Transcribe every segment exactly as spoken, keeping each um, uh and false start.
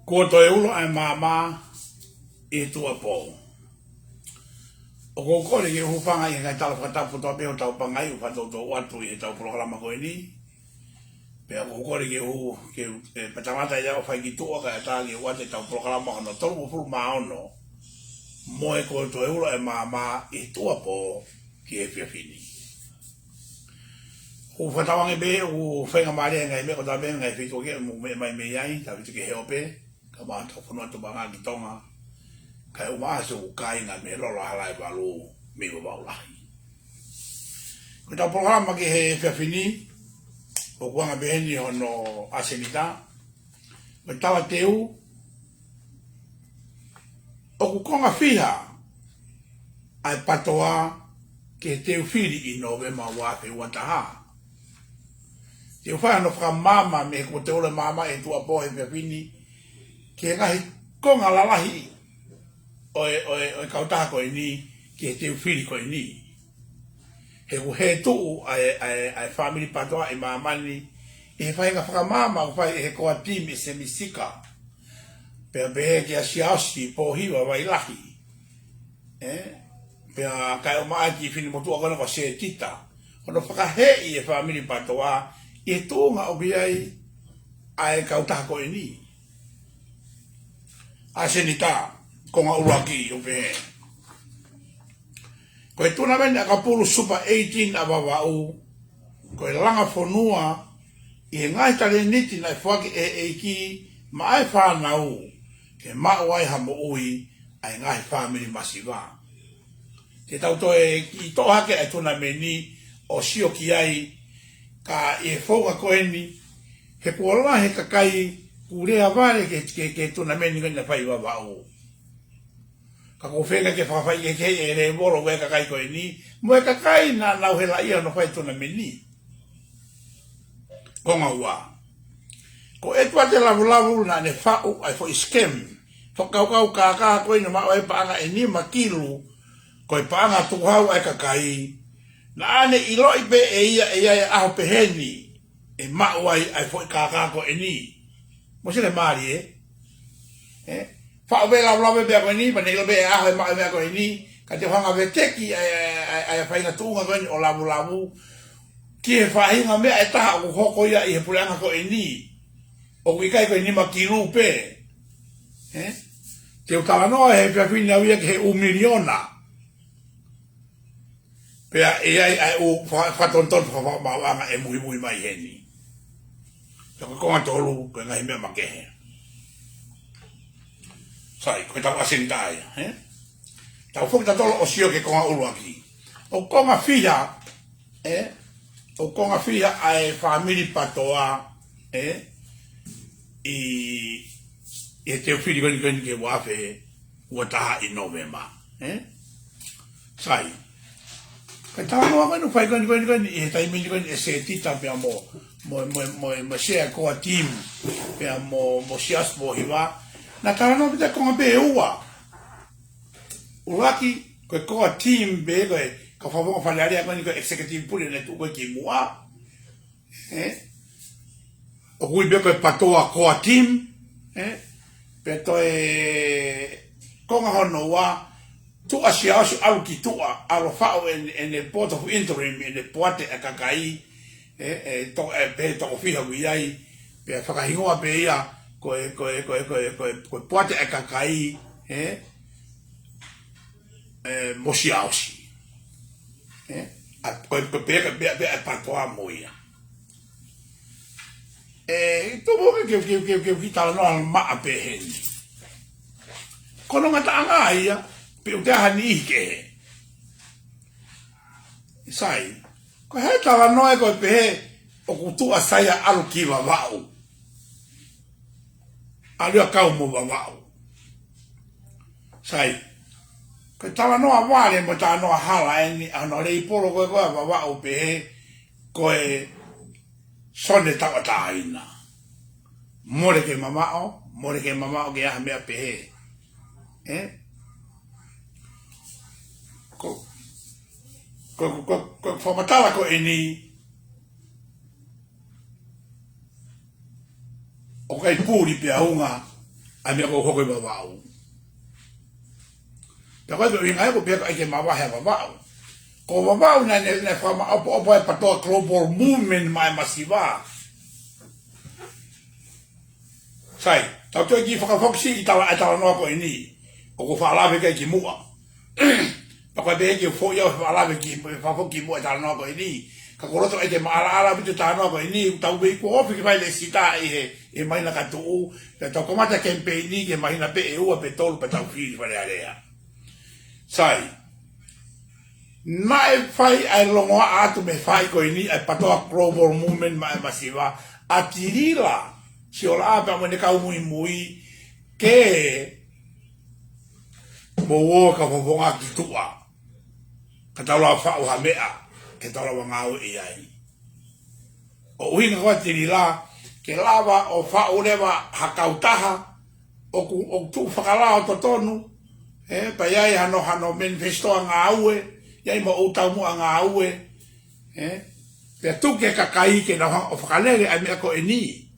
Kuo toe ulo ʻa e maama ʻi he tuʻuapō. ʻOku ou kole ke u hūfanga ʻi he ngaahi tala fakatapu kotoa pē ʻoku tau pangai ʻo fakatoutou atu ʻi heʻetau polokalama ko eni. Pea ʻoku ou kole ke u, ke u, ʻe, pea tangata ia ʻo fai ki tuʻa kae ʻatā ke u ʻoatu ʻetau polokalama hono tolungofulu mā ono. Mo e kuo toe ulo ʻa e maama ʻi he tuʻuapō ki he efiafi ni. ʻOku ou fakatauange pē ʻoku faingamālie ʻa e ngaahi meʻa kotoa pē, ngaahi feituʻu kehe ʻoku mou meʻa mai mei ai, tau fiti ke he ope, ka mā tau fonua tu manga ki Tonga, kae ʻumaʻā siʻoku kāinga mei Lolo Halaevalu mei Vavaʻu Lahi. Ko ʻetau polokalama ki he efiafi ni, ʻoku anga pehē ni hono ʻasenita, ko e talateu, ʻoku konga fiha ʻa e PATOA ke teu fili ʻi Nōvema ua afe ua taha. Te u fai hano fakamaama mei he kuo toe ulo ʻa e maama ʻi he tuʻuapō he efiafi ni, ki he ngaahi konga lalahi ʻo e, ʻo e, ʻo e kautaha ko eni, ki he teu fili ko eni. He ʻoku hē tuʻu ʻa e, ʻa e, ʻa e fāmili PATOA ʻi māmani, ʻi he faʻahinga fakamaama ʻoku fai ʻe he core team ʻi Semi Sika. Pea pehē kia Siaosi Pōhiva Vailahi. ʻE? Pea kae ʻumaʻā e kiʻi finemotuʻa ko ena ko Setita. Hono fakahēʻi e fāmili PATOA, ʻi he tuʻunga ʻoku ʻi ai ʻa e kautaha ko eni. ʻAsenita, konga ʻuluaki ʻoku pehē. Ko e tunameni ʻakapulu Super eighteen ʻa Vavaʻu, ko e langa fonua ʻi he ngaahi talēniti naʻe foaki ʻe he ʻEiki maʻa e fānau, ke maʻu ai ha moʻui ʻa e ngaahi fāmili masiva. Te tau toe kiʻi toʻo hake ʻa e tunameni ʻo sio ki ai, ka ʻi he founga ko eni, he kuo lahi e kakai kuo lea vale ki he, ki he, ki he tunameni ko eni naʻe fai ʻi Vavaʻu. Ka ʻoku ou feinga ke fakafaikehekeheʻi e lēvolo ʻo e kakai ko eni, mo e kakai naʻa nau helaʻia hono fai e tunameni. Konga ua. Ko ʻEtuate Lavulavu naʻa ne faʻu ʻa e foʻi scam fakakaukau kākā ko eni ʻo maʻu ai e paʻanga ʻe nima kilu, ko e paʻanga tukuhau ʻa e kakai. Naʻa ne ʻiloʻi pē ʻe ia ʻe ʻi ai e ʻaho pehē ni ʻe maʻu ai ʻa e foʻi kākā ko eni. Mou sio ki he mālie, ē? Ē? Faʻu pē Lavulavu e meʻa ko eni, pea ne ʻilo pē e ʻaho ʻe maʻu e meʻa ko eni, ka te u hanga ʻo veteki ʻa e, ʻa e, ʻa e faʻahinga tuʻunga ko eni ʻo Lavulavu ki he faʻahinga meʻa ʻe taha ʻoku hoko ia ʻi he puleʻanga ko eni. ʻOku ʻikai ko e nima kilu pē. Ē? Te u talanoa he efiafi ni ʻaʻaku ia ki he ʻū miliona. Pea ʻe ʻi ai ʻa e ʻū fa-, fakatonutonu fakamaauʻanga ʻe muimui mai heni. Pea ko e konga tolu, ko e ngaahi meʻa makehe. Sai, ko ʻetau ʻasenita ia, ē? Tau foki tautolu ʻo sio ki he konga ʻuluaki. ʻOku konga fiha, ē? ʻOku konga fiha ʻa e fāmili PATOA, ē? ʻI, ʻi he teu fili ko eni ko eni ki he uaafe uataha ʻi Nōvema, ē? Sai. Ko e talanoa ko eni ʻoku fai ko eni ko eni ko eni ʻi he taimi ni ko eni ʻe Setita pea mo, mo, mo, mo, mo Sea Koa Tim, pea mo, mo Siaosi Pōhiva. Naʻa talanoa pē ʻa e konga pē ʻe ua. ʻUluaki, ko e core team pē, ko e kau fakafofonga Fale Alea ko eni ko e executive pule naʻe tuʻu ko ē kimuʻa. Ē? ʻOku ui pē ko e PATOA core team. Ē? Pea toe konga hono ua, tuʻa Siaosi ʻalu ki tuʻa, ʻalu ʻo faʻu ʻene, ʻene board of interim, ʻene poate ʻa e kakai, ē, ʻe to-, ʻe pehē toko fiha ʻoku ʻi ai, pea fakahingoa pē ia, ko e, ko e, ko e, ko e, ko e, ko e poate ʻa e kakai, ē, ē, mo Siaosi. Ē, ʻa, ko e, ko e pē, pē, pē, ʻa e PATOA mo ia. Ē, tuku ke, ke, ke, ke, ke talanoa maʻa pē heni. Ko hono ngataʻanga ia, pe ʻoku toe ʻi ai ha niʻihi kehe. Sai, ko e hā e talanoa ē ko e pehē ʻoku tuʻa Saia ʻalu ki Vavaʻu. ʻAlu ia ʻo kau mo Vavaʻu. Sai, ko e talanoa vale mo e talanoa hala eni ʻa hono leipolo ko ē ko ē ʻa Vavaʻu pehē ko e sone tauʻatāina. Mole ke mamaʻo, mole ke mamaʻo ki ha meʻa pehē. Ē? Ko, ko, ko, ko, ko e fakamatala ko eni, ʻoku ʻikai puli pea unga ʻa e meʻa ʻoku hoko ʻi Vavaʻu. Pea ko e ʻuhinga ia ʻoku pehē ʻoku ʻikai ke mavahe ʻa Vavaʻu. Ko Vavaʻu naʻe, naʻe, naʻe fakamaʻopoʻopo ʻa e PATOA Global Movement maʻa e masiva. Sai, tau toe kiʻi fakafokisi ʻi he tala, ʻa e talanoa ko eni. ʻOku ou faʻa lave ki ai kimuʻa. Pea ko e pehē ke u foʻi au he faʻa lave ki, fakafoki kimuʻa e talanoa ko eni. Ka ʻoku ou loto ai ke maʻalaʻala ʻaupito e talanoa ko eni, ʻoku tau vei kuo ofi ke fai e lēsisita ʻi he, he māhina ka tuʻu, pea tau kamata e kemipeini ki he māhina pē ʻe ua pe tolu pea tau fili Fale Alea. Sai. Naʻe fai ʻa e longoaʻa atu mei he faʻahi ko eni ʻa e PATOA Global Movement maʻa e masiva, ʻa Tilila Siolaʻa pea mo ʻene kau muimui ke mou ō kau fakafofonga ki tuʻa. Ka tau lava faʻu ha meʻa, ke tau lava ngāueʻi ai. ʻO ʻuhinga ko ē ʻa Tilila, ke lava ʻo faʻu leva ha kautaha, ʻoku, ʻoku tuʻu fakalao totonu, ē, pea ʻi ai hano, hano manifesto ʻa ngāue, ʻi ai mo ʻū taumuʻa ngāue, ē, pea tuku ki he kakai ke nau hanga ʻo fakalele ʻa e meʻa ko eni.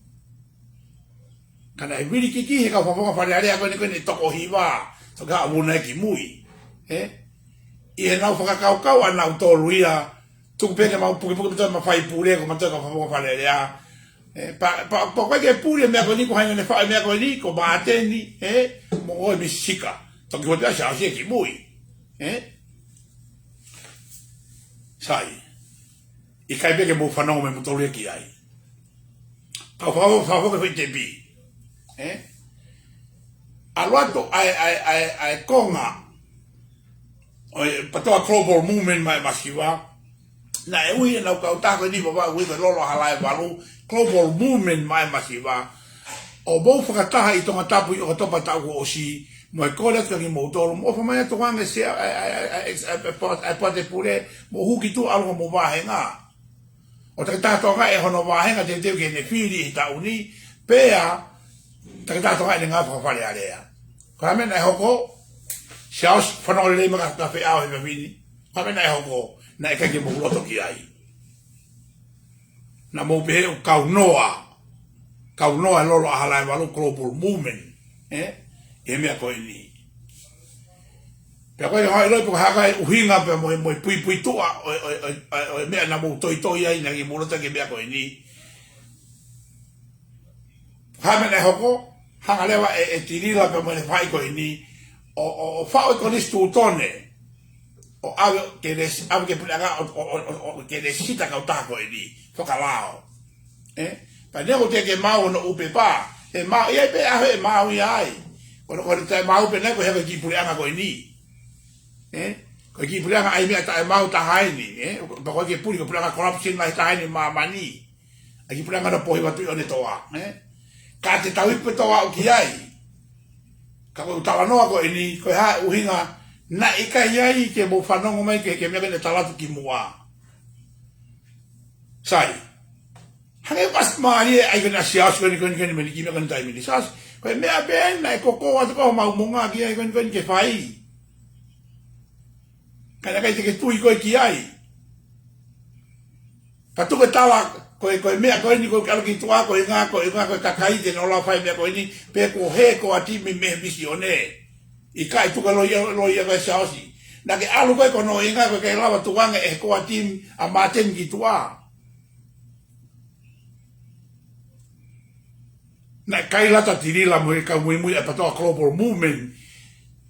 Ka naʻe vili kikihi he kau fakafofonga Fale Alea ko eni ko eni ʻe toko hiva, toki haʻu ʻo vuna ia ki mui. Ē? ʻI heʻenau fakakaukau ʻanautolu ia, tuku pē ke mau pukepuke pē ʻa e mafai pule, ko mautolu kau fakafofonga Fale Alea. Ē, pea, pea, pea ko e ke puli e meʻa ko eni, ko hai naʻa ne faʻu e meʻa ko eni, ko Māteni, ē, mo ʻoe Misi Sika. Toki hoti ʻa Siaosi ia ki mui. Ē? Sai. ʻIkai pē ke mou fanongo mai mautolu ia ki ai. Kau fakafofonga, fakafofonga foʻi tepi. Ē? ʻAlu atu ʻa e, ʻa e, ʻa e, ʻa e konga ʻo e PATOA Global Movement maʻa e masiva. Naʻe ui ʻenau kautaha ko eni Vavaʻu ui ko e Lolo ʻa Halaevalu Global Movement maʻa e masiva. ʻO mou fakataha ʻi Tongatapu ʻi ʻOkatopa taʻu kuo ʻosi, mo e kole atu kia kimoutolu, mou ʻofa mai atu ange Sea, ʻa e, ʻa e, ʻa e, ʻa e, ʻa e, ʻa e, ʻa e poate pule, mou hū ki tuʻa ʻalu ki homou vāhenga. ʻO takitaha Tonga ʻi hono vāhenga teuteu ke ne fili he taʻu ni, pea takitaha Tonga ʻi heʻene ngāue faka-Fale Alea. Ko e hā e meʻa naʻe hoko, Siaosi, fanongo lelei mai ka, ka feʻao he efiafi ni. Ko e hā e meʻa naʻe hoko, naʻe ʻikai ke mou loto ki ai. Naʻa mou pehē ʻoku kaunoa, kaunoa e Lolo ʻa Halaevalu Global Movement, ē? ʻI he meʻa ko eni. Pea ko e hā e ʻilo pe ko e hā e ʻuhinga pea mo e, mo e puipuituʻa ʻo e, ʻo e, ʻo e, ʻo e, ʻo e meʻa naʻa mou toitoi ai naʻa ke mou loto ki he meʻa ko eni. Hā e meʻa naʻe hoko, hanga leva ʻe, ʻe Tilila pea mo ʻene faʻahi ko eni, ʻo, ʻo, ʻo faʻu e konisitūtone, ʻo ʻave ke lēsi-, ʻave ki he puleʻanga ʻo, ʻo, ʻo, ʻo, ʻo ke lēsisita e kautaha ko eni, fakalao. Ē? Pea neongo ʻoku teʻeki ke maʻu hono ʻū pepa, ʻe maʻu ia pē ʻaho ʻe maʻu ia ai. Ko hono, ko hono taʻemaʻu pē naʻe ko e hā e kiʻi puleʻanga ko eni. Ē? Ko e kiʻi puleʻanga ʻai meʻa taʻemaau taha eni, ē? Pea ko e kiʻi puli ko e puleʻanga corruption lahi taha eni ʻi māmani. ʻA e kiʻi puleʻanga naʻe pohi atu ʻi ʻOnetoa, ē? Ka te tau iku pē tō aʻu ki ai. Ka ko e talanoa ko eni, ko e hā e ʻuhinga, naʻe ʻikai ai ke mou fanongo mai ki he, ki he meʻa ko eni naʻe tala atu kimuʻa. Sai. Hangē ʻoku ʻasi mai ʻa e ʻai ko eni ʻa Siaosi ko eni, ko eni, ko eni, meni ki meʻa ko eni taimi ni. Siaosi, ko e meʻa pē eni naʻe koko atu ko homau munga ki ai ko eni, ko eni ke fai. Ka naʻe ʻikai te ke tui koe ki ai. Pea tuku e tala, ko e, ko e meʻa ko eni, ko e ʻalu ki tuʻa, ko e ʻuhinga, ko e ʻuhinga, ko e kakai te nau lava fai e meʻa ko eni, pe ko e hē ko ā timi mei he misione. ʻIkai tuku e loia, loia ko ē Siaosi. Naʻa ke ʻalu koe ko hono ʻuhinga ko e ʻikai lava tukuange ʻe he ko ā timi ʻa Māteni ki tuʻa. Naʻe ʻikai lata Tilila mo e kau muimui ʻa e PATOA Global Movement.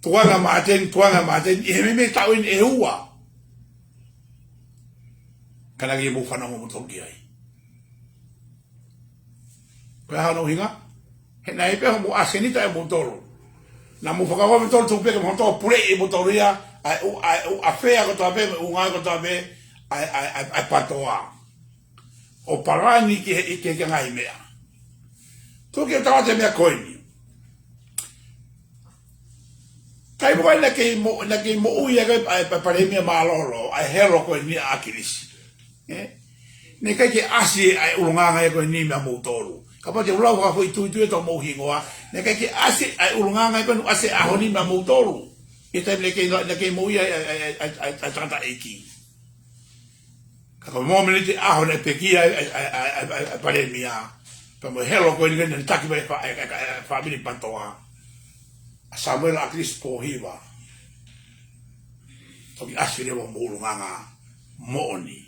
Tukuange ʻa Māteni, tukuange ʻa Māteni, ʻi he meimei taʻu eni ʻe ua. Ka naʻa ke mou fanongo moutolu ki ai. Ko e hā hono ʻuhinga? He naʻe pē hoʻomou ʻasenita ʻe moutolu. Naʻa mou fakaʻofa moutolu tuku pē ke mou toe puleʻi ʻe moutolu ia, ʻa e ʻū, ʻa e ʻū afea kotoa pē, mo e ʻū ngāue kotoa pē, ʻa e, ʻa e, ʻa e, ʻa e PATOA. ʻO palani ki he, ki he, ki he ngaahi meʻa. Tuku ke u tala atu e meʻa ko eni. Taimi ko ē naʻa ke mo-, naʻa ke moʻui ai ko ē ʻa e pa-, Palēmia Mālōlō, ʻa e helo ko eni ʻa ʻAkilisi. Ē? Naʻe ʻikai ke ʻasi ʻa e ʻulungaanga ia ko eni meia moutolu. Kapau te u lau fakafoʻituitui atu homou hingoa, naʻe ʻikai ke ʻasi ʻa e ʻulungaanga ia ko eni ʻoku ʻasi he ʻaho ni meia moutolu. ʻI he taimi naʻa ke, naʻa ke moʻui ai ʻa e, ʻa e, ʻa e, ʻa e, ʻa e tangataʻeiki. Ka ko e mōmeniti ʻaho naʻe pekia ai ʻa e, ʻa e, ʻa e, ʻa e, ʻa e Palēmia. Pea mo e helo ko eni naʻe taki mai ʻe he fa-, ʻa e, ʻa e, ʻa e, ʻa e fāmili PATOA. ʻA Samuela ʻAkilisi Pōhiva. Toki ʻasi leva homou ʻulungaanga moʻoni.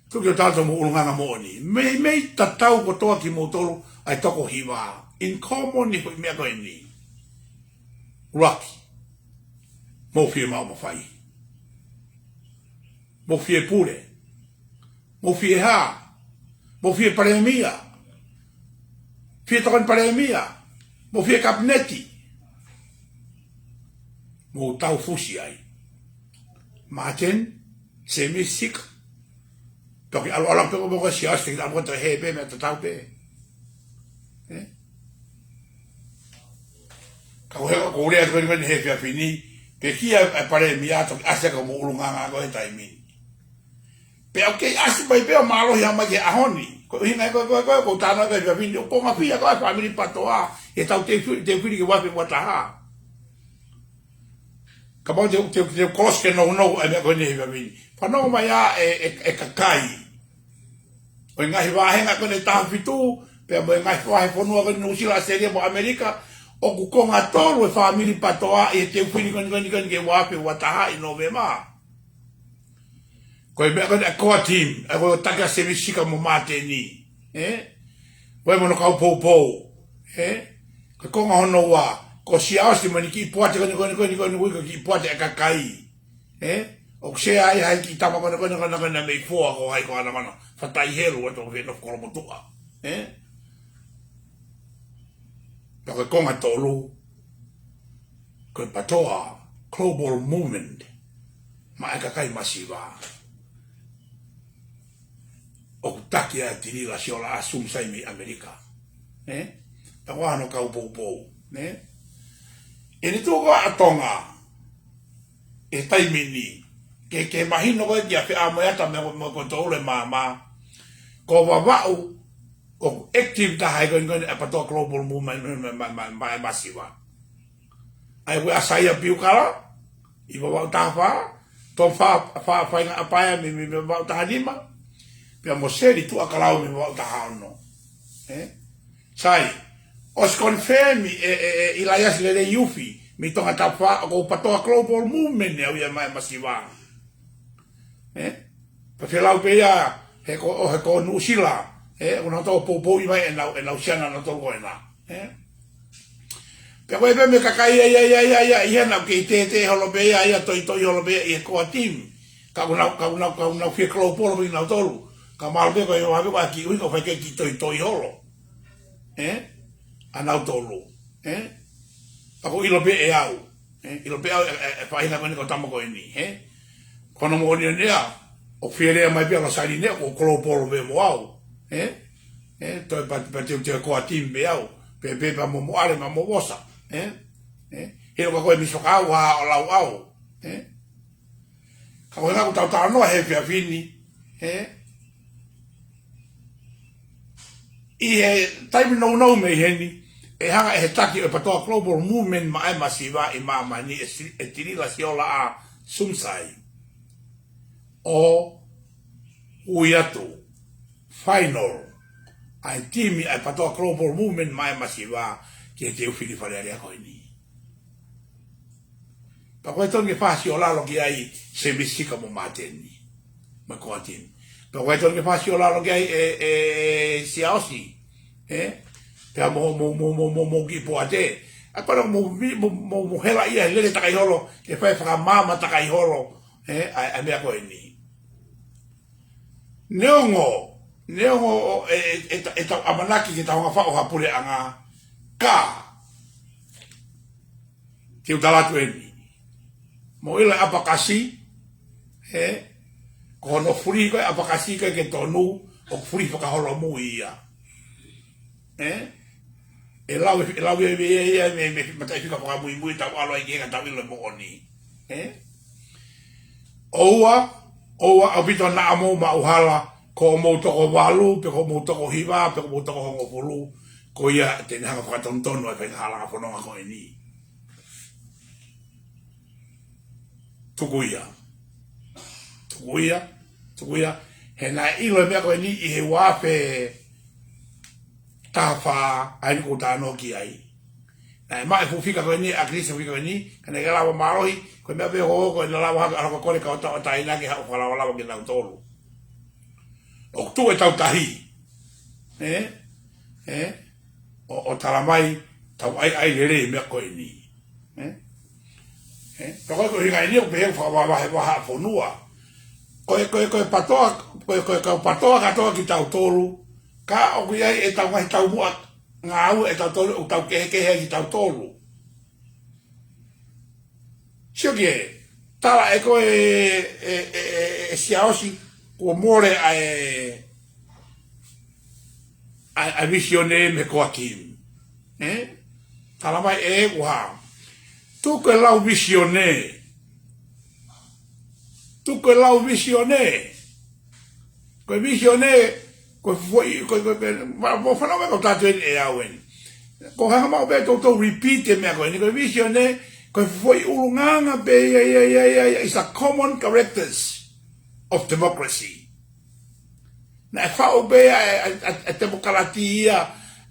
Tuku ke u tala atu homou ʻulungaanga moʻoni. Meimei tatau kotoa kimoutolu ʻa e toko hiva. In common ʻi he foʻi meʻa ko eni. ʻUluaki. Mou fie maʻu mafai. Mou fie pule. Mou fie hā. Mou fie palēmia. Fie tokoni palēmia. Mou fie kapineti. Mou tau fusi ai. Māteni, Sēmisi Sika. Toki ʻalu ʻalu pē ko mo ko Siaosi, toki ʻalu ko e hē pē meʻa tatau pē. Ē? Ka ko e hē ko e lea ko eni he efiafi ni, pekia ʻa e Palēmia toki ʻasi ko homou ʻulungaanga ko ē he taimi ni. Pea ʻoku kei ʻasi mai pē ʻo mālohi hā mai ki he ʻaho ni. Ko e ʻuhinga ko ē, ko e, ko e, ko e talanoa ko ē he efiafi ni, ʻoku konga fiha ko ē ʻa e fāmili PATOA, he tau teu fili, teu fili ki he ua afe ua taha. Kapau te, te, te kolosi ke nounou ʻa e meʻa ko eni he efiafi ni. Fanongo mai ā e, e, e kakai. ʻO e ngaahi vāhenga ko eni ʻe taha fitu, pea mo e ngaahi vahefonua ko eni Nuʻusila, ʻAositelēlia mo ʻAmelika, ʻoku konga tolu e fāmili PATOA ʻi he teu fili ko eni, ko eni, ko eni ki he ua afe ua taha ʻi Nōvema. Ko e meʻa ko eni ʻa e core team, ʻa ia ko e taki ʻa Sēmisi Sika mo Māteni. Ē? Ko e mo hono kau poupou. Ē? Ko e konga hono ua, ko Siaosi mo ʻene kiʻi poate ko eni, ko eni, ko eni, ko eni, ko e kiʻi poate ʻa e kakai. Ē? ʻOku sea ai ha kiʻi tama ko eni, ko eni, ko eni, ko eni mei Foa ko hai ko ana mana. Fatai helu atu ʻo fē nofo Kolomotuʻa. Ē? Pea ko e konga tolu, ko e PATOA Global Movement, maʻa e kakai masiva. ʻOku taki ai ʻa Tilila Siola ʻa Sumsai mei ʻAmelika. Ē? Pea ko hono kau poupou. Ē? ʻI he tuʻu ko ē ʻa Tonga, ʻi he taimi ni, ke, ke mahino ko ē kia Feʻamoeata mo, mo, mo Toule Māmā, ko Vavaʻu, ʻoku active taha ai ko eni ko eni ʻa e PATOA Global Movement ma, ma, ma, ma, ma, masiva. ʻA ia ko ē ʻa Saia Piukala, ʻi Vavaʻu taha fā, Tom Fa, Fa, Faingaʻapaea mei, mei, mei Vavaʻu taha nima, pea mo Seli Tuʻakalau mei Vavaʻu taha ono. Ē? Sai, ʻosi confirm ʻe, ʻe, ʻe ʻIlaiasi Lelei Ufi, mei Tongatapu fā, ʻoku ou PATOA Global Movement ʻe au ia maʻa e masiva. Ē? Pea felau pē ia, he ko, ʻo he ko Nuʻusila, ē, ʻoku nau tau poupouʻi mai ʻenau, ʻenau siana nautolu ko ena. Ē? Pea ko e pē meʻa kakai ia, ia, ia, ia, ia, ʻi hena ʻoku kei tētē holo pē ia, ia toitoi holo pē ia, ʻi he core team. Ka ʻoku nau, ka ʻoku nau, ka ʻoku nau fie global pē nautolu. Ka mahalo pē ko e ʻuhinga pē ko e kiʻi ʻuhinga ʻoku fai ke kiʻi toitoi holo. Ē? ʻA nautolu. Ē? Pea ʻoku ʻilo pē ʻe au. ʻE, ʻilo pē au, ʻe, ʻe, ʻe faʻahinga ko eni ko e tama ko eni, ē? Ko hono moʻoni eni ia, ʻoku fie lea mai pē ʻa Losaline, ʻoku global pē mo au, ē? Ē, toe pati, pati, toe ko e team pē au, pē, pē, pea mo Moʻale, mo Vosa, ē? Ē, he ʻoka ko e misi fakaau, ʻa ʻo lau au, ē? Ka ko e ngaahi ʻoku tau talanoa he efiafi ni, ē? ʻI he taimi nounou mei heni, ʻe hanga ʻe he taki ʻo e PATOA Global Movement maʻa e masiva ʻi māmani ʻe Si-, ʻe Tilila Siola ʻa Sumsai ʻo ui atu final ʻa e timi ʻa e PATOA Global Movement maʻa e masiva ki he teu fili Fale Alea ko eni. Pea ko e tonu ke fāsio lalo ki ai Semisi Sika mo Māteni. Mo e core team. Pea ko e tonu ke fāsio lalo ki ai ʻe, ʻe, ʻe Siaosi. Ē? Pea mo, mo, mo, mo, mo, mo ki Poate. ʻA ko e mo, mo, mo, mo hela ia he lele takai holo, ke fai fakamaama takai holo. Ē? ʻA, ʻa e meʻa ko eni. Neongo, neongo ʻe, ʻe, ʻe, ʻe tau ʻamanaki ke tau hanga faʻo ha puleʻanga. Ka. Te u tala atu eni. Mo ʻilo ʻa e ʻapakasi, ē, ko hono fuli ko e ʻapakasi ko e ke tonu, ʻoku fuli fakaholomui ia. Ē? ʻE lau, ʻe lau ia, ia, ia, ia, mei, mei mataʻifika fakamuimui tau ʻalu ai ki he ka tau ʻilo moʻoni. Ē? ʻOua, ʻoua ʻaupito naʻa mou maʻuhala, ko mou toko valu, pe ko mou toko hiva, pe ko mou toko hongofulu, ko ia te ne hanga fakatonutonu ʻa e fai ka halanga fononga ko eni. Tuku ia. Tuku ia. Tuku ia. He naʻe ʻilo e meʻa ko eni ʻi he ua afe taha fā ʻa eni ʻoku ou talanoa ki ai. Naʻe maʻu e fuʻu fika ko eni, ʻa Kilisi fuʻu fika ko eni, ka naʻe ʻikai lava mālohi, ko e meʻa pē ʻoku, ko e naʻe lava hake ʻa e kole ka ʻo ta-, ʻo taina ke haʻu fakalavalava ke nau tolu. ʻOku tuʻu e tau tahi. Ē? Ē? ʻO, ʻo tala mai, tau ʻai, ʻai lelei meʻa ko eni. Ē? Ē? Pea ko e, ko e hinga eni ʻoku pehē fakavahevahe fonua. Ko e, ko e, ko e PATOA, ko e, ko e kau PATOA kātoa kitautolu. Ka ʻoku ʻi ai e tau ngaahi taumuʻa ngāue ʻe tautolu, ʻoku tau kehekehe ai kitautolu. Sio ki he, tala ʻe koe ʻe, ʻe, ʻe, ʻe, ʻe Siaosi, kuo mole ʻa e, ʻa e, ʻa e visione mei he core team. Ē? Tala mai ʻe ʻeku hā. Tuku e lau visione. Tuku e lau visione. Ko e visione, ko e foʻi, ko e, ko e, ko e, ma-, mo fanau mai ko tātou eni ʻe au eni. Ko hanga mau pē toutou repeat e meʻa ko eni, ko e visione, ko e foʻi ʻulungaanga pē ia, ia, ia, ia, ia, is a common characters of democracy. Naʻe faʻu pē ʻa e, ʻa e, ʻa e, ʻa e temokalati ia,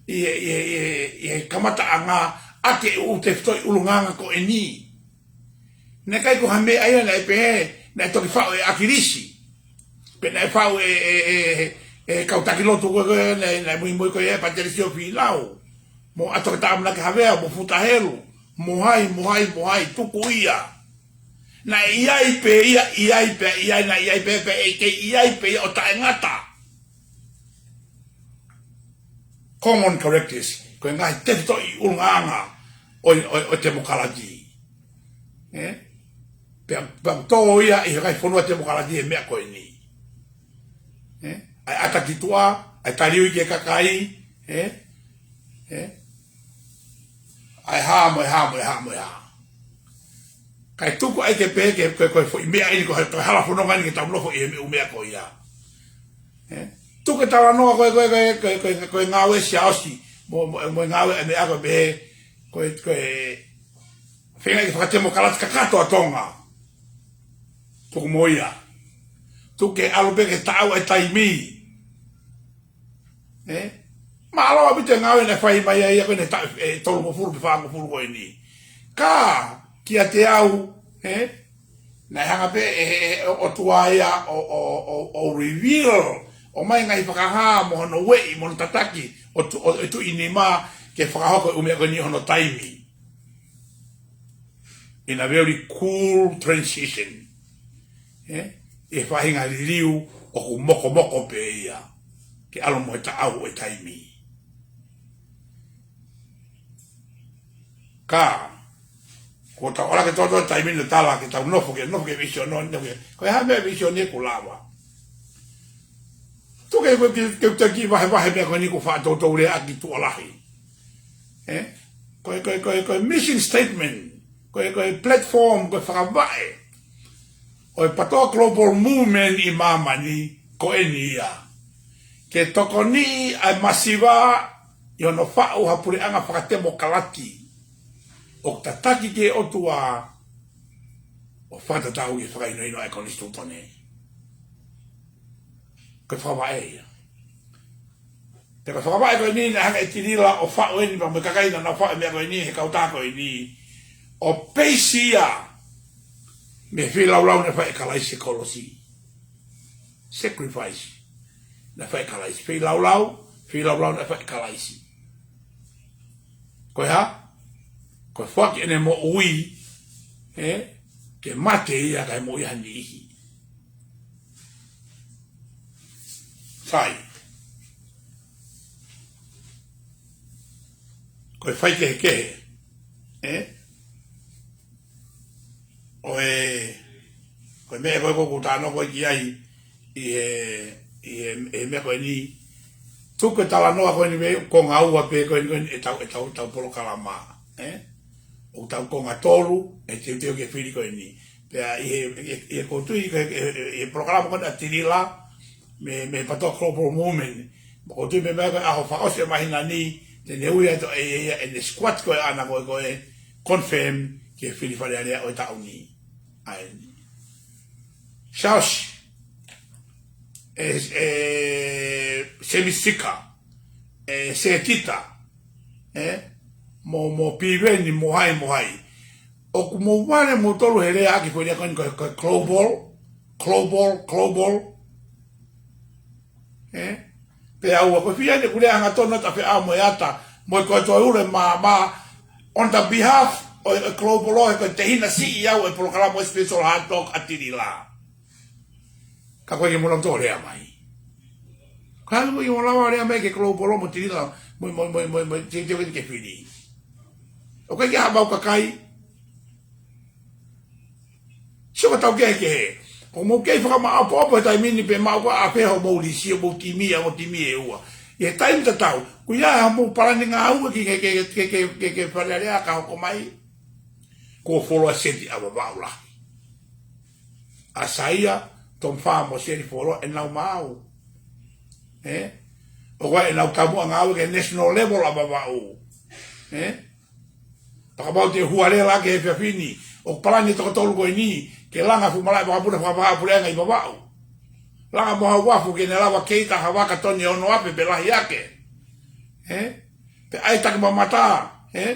ʻi he, ʻi he, ʻi he, ʻi he kamataʻanga, ʻa e ʻū tefitoʻi ʻulungaanga ko eni. Naʻe ʻikai ko ha meʻa ia naʻe pehē, naʻe toki faʻu ʻe ʻAkilisi. Pe naʻe faʻu ʻe, ʻe, ʻe, ʻe kau taki lotu ko ē, ko ē, naʻe, naʻe muimui ko ē, Patelisio Filau. Mo ʻAtoke Taʻamanaki Havea, mo Futa Helu. Mo hai, mo hai, mo hai, tuku ia. Naʻe ʻi ai pē ia, ʻi ai pē, ʻi ai, naʻe ʻi ai pē, pē, ʻe kei ʻi ai pē ia ʻo taʻengata. Common characters, ko e ngaahi tefitoʻi ʻulungaanga ʻo e, ʻo e, ʻo e temokalati. Ē? Pea, pea tō ia ʻi he ngaahi fonua temokalati e meʻa ko eni. Ē? ʻA e ʻata ki tuʻa, ʻa e taliui ki he kakai, ē? Ē? ʻA e hā mo e hā mo e hā mo e hā. Kae tuku ai ke pehē ke, ko e, ko e foʻi meʻa eni, ko e, ko e hala fononga eni ke tau nofo ʻi he meʻa, meʻa ko ia. Ē? Tuku e talanoa ko e, ko e, ko e, ko e, ko e, ko e ngāue Siaosi, mo, mo, mo e ngāue ʻa e meʻa ko e pehē, ko e, ko e, feinga ke fakatemokalati kakato ʻa Tonga. Tuku mo ia. Tuku ke ʻalu pē ke taʻau e taimi. Ē? Mālō ʻaupito e ngāue naʻe fai mai ai ia ko eni taʻu ʻe tolungofulu pe fāngofulu ko eni. Ka, kiate au, ē? Naʻe hanga pē ʻe, ʻe, ʻe, ʻOtua ia ʻo, ʻo, ʻo, ʻo reveal, ʻo mai ngaahi fakahā mo hono ueʻi, mo hono tataki, ʻo tu-, ʻo, ʻo tuʻi nima ke fakahoko e ʻū meʻa ko eni hono taimi. In a very cool transition. Ē? ʻI he faʻahinga liliu ʻoku mokomoko pē ia. Ke ʻalu mo e taʻau e taimi. Ka, ko ʻOku tau ʻalu ki he toto taimi ni ʻo tala ke tau nofo ke, nofo ke vīsone, nofo ke. Ko e hā e meʻa vīsone ʻoku lava. Tuku ke, ke, ke, ke u taki vahevahe meʻa ko eni kuo faʻa toutou leaʻaki tuʻo lahi. Ē? Ko e, ko e, ko e, ko e mission statement, ko e, ko e platform, ko e fakavaʻe ʻo e PATOA Global Movement ʻi māmani ko eni ia. Ke tokoniʻi ʻa e masiva ʻi hono faʻu ha puleʻanga fakatemokalati ʻoku tataki ki he ʻOtua ʻo fakatatau ki he fakahinohino ʻa e konisitūtone. Ko e fakavaʻe ia. Pea ko e fakavaʻe ko eni naʻe hanga ʻe Tilila ʻo faʻu eni pea mo e kakai naʻa nau faʻu e meʻa ko eni he kautaha ko eni. ʻO peisi ia mei he feilaulau naʻe fai ʻe Kalaisi he kolosi. Sacrifice naʻe fai ʻe Kalaisi. Feilaulau, feilaulau naʻe fai ʻe Kalaisi. Ko e hā? Ko e foaki ʻene moʻui, ē, ke mate ia kae moʻui ha niʻihi. Sai. Ko e faikehekehe, ē? ʻO e, ko e meʻa ko ē ʻoku ou talanoa ko ē ki ai ʻi he, ʻi he, ʻi he meʻa ko eni, tuku e talanoa ko eni mei he konga ua pē ko eni, ko eni ʻetau, ʻetau, ʻetau polokalama, ē? ʻOku tau konga tolu, ʻe teuteu ke fili ko eni. Pea ʻi he, ʻi he, ʻi he ʻoku ou tui, ʻi he, ʻi he, ʻi he polokalama ko eni ʻa Tilila, mei, mei he PATOA Global Movement. ʻOku ou tui pē meʻa ko e ʻaho fakaʻosi ʻo e māhina ni, te ne ui atu ʻe ia, ʻe ia, ʻene squad ko ē ʻana ko ē, ko ē confirm ki he fili Fale Alea ʻo e taʻu ni. ʻA eni. Charles, ʻe, ʻe, Semisika, ʻe, Setita, ē, mo, mo Piveni, mo hai, mo hai. ʻOku mou vale moutolu he leaʻaki foʻi lea ko eni ko e, ko e global, global, global. Ē? Pea ʻoua, ko e fiha eni ʻoku lea hangatonu atu ʻa Feʻao mo e ʻAta, mo e ko e toe ule mā, mā, on the behalf ʻo e, ʻo e global ʻo e ko e tehina siʻi au ʻo e polokalama ʻo e special hard talk ʻa Tilila. Ka ko e ke mula to lea mai. Ka ko e ke mula lea mai ke global mo Tilila, mo, mo, mo, mo, mo, te, te, ke fili. ʻOku ʻikai ke ha mau kakai, sio ka tau kehekehe. ʻOku mou kei fakamāʻopoʻopo he taimi ni pē maʻu ka ʻa pē hoʻomou lisi ʻo mou timi ʻa mo timi ʻe ua. ʻI he taimi tatau, ko ia hoʻomou palani ngāue ki he, ke, ke, ke, ke, ke Fale Alea ka hoko mai. Kuo fuoloa seti ʻa Vavaʻu lahi. ʻA Saia, Tomifa mo Seli fuoloa ʻenau maau. Ē? ʻOku ʻi ai ʻenau taumuʻa ngāue ki he national level ʻa Vavaʻu. Ē? Pea kapau te u hualela ki he efiafi ni, ʻoku palani e toko tolu ko eni, ke langa fuʻu malaʻe vakapuna fakavahaʻapuleʻanga ʻi Vavaʻu. Langa mo ha uafu ke ne lava keita ha vaka toni ʻe ono afe pe lahi ange. Ē? Pea ʻai taki mamata, ē?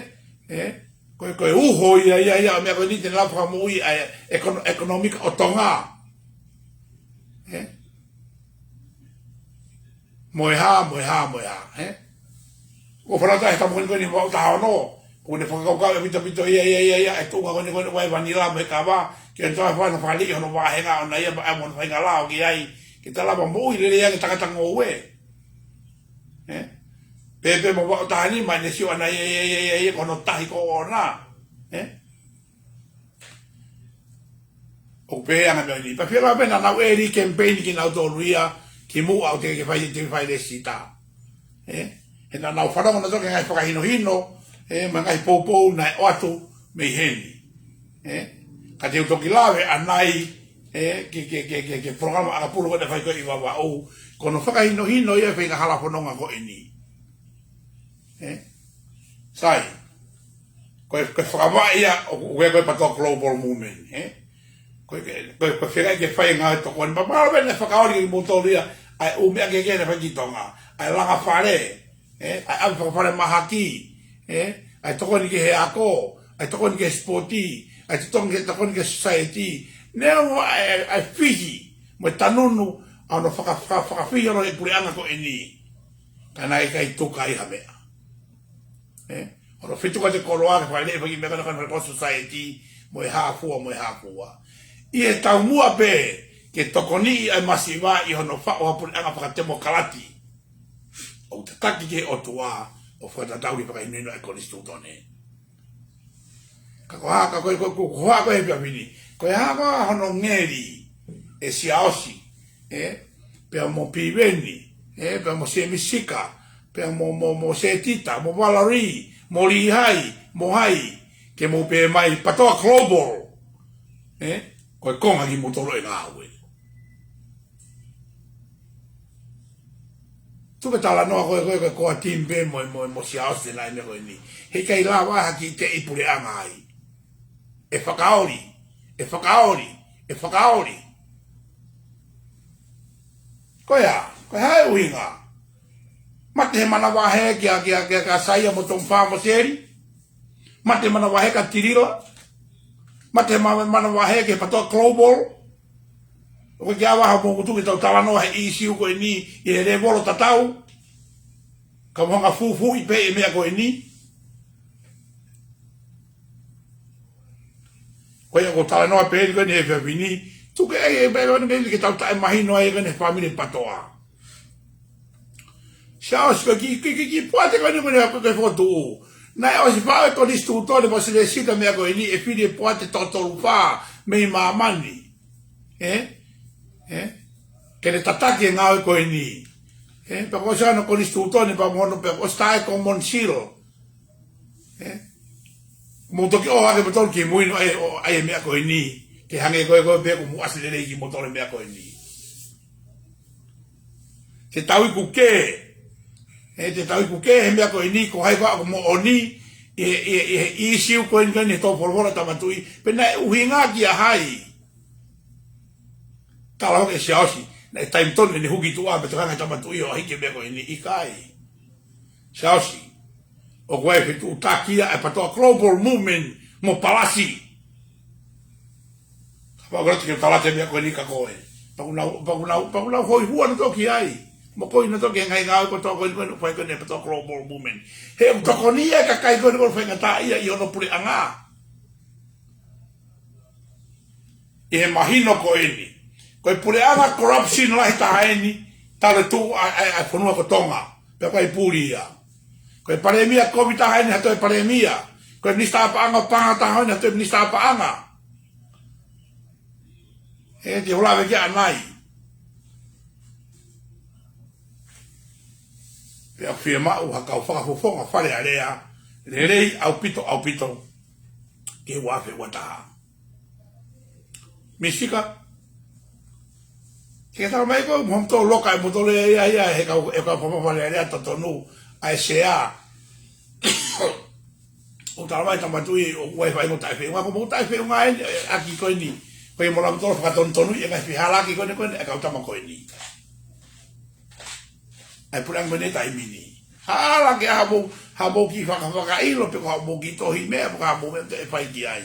Ē? Ko e, ko e uho ia, ia, ia, ʻo e meʻa ko eni te ne lava fakamoʻui ʻa e ekono-, ʻekonōmika ʻo Tonga. Ē? Mo e hā, mo e hā, mo e hā, ē? ʻOku ou fanongo atu he taimi ko eni, ko eni Vavaʻu taha ono, ʻoku ne fakakaukau ʻe Vito, Vito, ia, ia, ia, ia, ʻe tuʻunga ko eni, ko eni ʻo e vanila mo e kava, ke ne toe fai hono fāliʻi hono vāhenga ʻoʻona ia, pea mo hono faʻahinga lao ki ai, ke ta lava moʻui lelei ange tangata ngoue. Ē? Pea, pea mo Vavaʻu taha nima, ne sio ʻana ia, ia, ia, ia, ia, ko hono tahi ko ʻona. Ē? ʻOku pehē ʻa e meʻa ni. Pea fēfē pē naʻa nau ʻi he campaign kinautolu ia, kimuʻa ʻo teʻeki ke fai, teʻeki fai lēsisita. Ē? He naʻa nau fanongo nautolu ki he ngaahi fakahinohino, ē, mo e ngaahi poupou naʻe ʻoatu mei heni. Ē? Ka te u toki lave ʻanai, ē, ki he, ki he, ki he, ki he, ki he polokalama ʻakapulu ko ē naʻe fai ko ē ʻi Vavaʻu, ko hono fakahinohino ia e faʻahinga hala fononga ko eni. Ē? Sai. Ko e, ko e fakavaʻe ia ʻo, ʻo e ko e PATOA Global Movement, ē? Ko e, ko e, ko e feinga ke fai e ngāue tokoni. Pea mahalo pē naʻe fakaoli kimoutolu ia, ʻa e ʻū meʻa kehekehe naʻe fai ki Tonga. ʻA e langa fale, ē? ʻA e ʻave fakafale mahaki, ē? ʻA e tokoni ki he ako, ʻa e tokoni ki he sipoti, ʻa e tokoni ki he, tokoni ki he society. Neongo ʻa e, ʻa e fihi, mo e tanunu, ʻa hono faka-, faka-, fakafihi hono e puleʻanga ko eni. Ka naʻe ʻikai tuku ai ha meʻa. Ē? Hono fetuku atu e koloa ke fai e faʻahinga meʻa ko ena ko e Relief Society, mo e hā fua, mo e hā fua. ʻI he taumuʻa pē ke tokoniʻi ʻa e masiva ʻi hono faʻu ha puleʻanga fakatemokalati ʻoku tataki ki he ʻOtua ʻo fakatatau ki he fakahinohino ʻa e konisitūtone. Ka ko e hā, ka ko e, ko e, ko e, ko e hā ko e efiafi ni? Ko e hā ko e hono ngeli ʻe Siaosi, ē? Pea mo Piveni, ē? Pea mo Semisika, pea mo, mo, mo Setita, mo Valeri, mo Lihai, mo hai, ke mou pehē mai PATOA Global, ē? Ko e konga kimoutolu e ngāue. Tuku ke talanoa ko e, ko e, ko e core team pē mo, mo, mo Siaosi ʻi he ngaahi meʻa ko eni. Heʻikai lava ha kiʻi teʻi puleʻanga ai. ʻE fakaoli, ʻe fakaoli, ʻe fakaoli. Ko ia, ko e hā e ʻuhinga? Mate he manavahē kia, kia, kia, kia Saia mo Tonga mo Seli. Mate manavahē kia Tilila. Mate ma-, manavahē kia PATOA Global. ʻOku ʻikai ke ʻi ai ha moʻutuʻu ke tau talanoa he ʻīsiu ko eni ʻi he lēvolo tatau. Ka mo hanga fufuuʻi pē e meʻa ko eni. Ko ia ʻoku ou talanoa pē eni ko eni he efiafi ni. Tuku ke ʻai e meʻa ko eni ke tau taʻemahino ai ko eni he fāmili PATOA. Siaosi ko e kiʻi, kiʻi, kiʻi, kiʻi poate ko eni ko eni ko e fokotuʻu. Naʻe ʻosi faʻu ʻe he konisitūtone mo e Selesita meʻa ko eni ʻe fili e poate toko tolu fā mei māmani. Ē? Ē? Ke ne tataki e ngāue ko eni. Ē? Pea ko e ʻosi ʻa hono konisitūtone pea mo hono pea ʻosi tā e common seal. Ē? Mou toki ʻoho hake kimoutolu ki mui ʻo ʻai, ʻo ʻai e meʻa ko eni. Ke hangē ko e, ko e pē ʻoku mou ʻasi lelei kimoutolu e meʻa ko eni. Te tau iku kē. Ē, te tau iku kē he meʻa ko eni, ko hai koā ʻoku moʻoni ʻi he, ʻi he, ʻi he ʻīsiu ko eni ko eni he tō folofola Tama Tuʻi. Pe naʻe ʻuhinga kia hai. Tala hake ʻe Siaosi, naʻe taimi tonu ʻene huki tuʻa pea tokanga Tama Tuʻi ʻo hiki e meʻa ko eni, ʻikai. Siaosi, ʻoku ʻi ai e fetuʻutaki ia ʻa e PATOA Global Movement mo Palasi. Kapau ʻoku ʻikai ke u tala atu e meʻa ko eni kia koe. Pea ʻoku nau, pea ʻoku nau, pea ʻoku nau hōifua nautolu ki ai. Mo koe nautolu ki he ngaahi ngāue kotoa ko eni ko eni ʻoku fai ko eni ʻe he PATOA Global Movement. He ʻoku tokoni ia e kakai ko eni ʻoku faingataʻaʻia ʻi hono puleʻanga. ʻI he mahino ko eni. Ko e puleʻanga corruption lahi taha eni, talu e tuʻu ʻa, ʻa, ʻa e fonua ko Tonga. Pea ko e puli ia. Ko e palēmia kovi taha eni ha toe palēmia. Ko e minisitā paʻanga paʻanga taha eni ha toe minisitā paʻanga. Ē, te u lave ki ai ʻanai. Pea ʻoku fiemaʻu ha kau fakafofonga Fale Alea lelei ʻaupito, ʻaupito. Ke ua afe ua taha. Misika. Ke tau mai ko, mo hoʻomou loka e motole ia, ia, he kau, he kau fakafofonga Fale Alea totonu, ʻa e sea. ʻOku tala mai Tama Tuʻi, ʻoku ʻi ai e faʻahinga taʻefeʻunga, ko e mou taʻefeʻunga eni, ʻaki ko eni. Ko e mou lava tolo fakatonutonu, ʻi he ngaahi fehālaaki ko eni, ko eni, ʻa e kau tama ko eni. ʻA e puleʻanga ko eni taimi ni. Hala ke ʻai haʻamou, haʻamou kiʻi fakafakaʻilo, pe ko haʻamou kiʻi tohi meʻa, pe ko haʻamou meʻa te ʻe fai ki ai.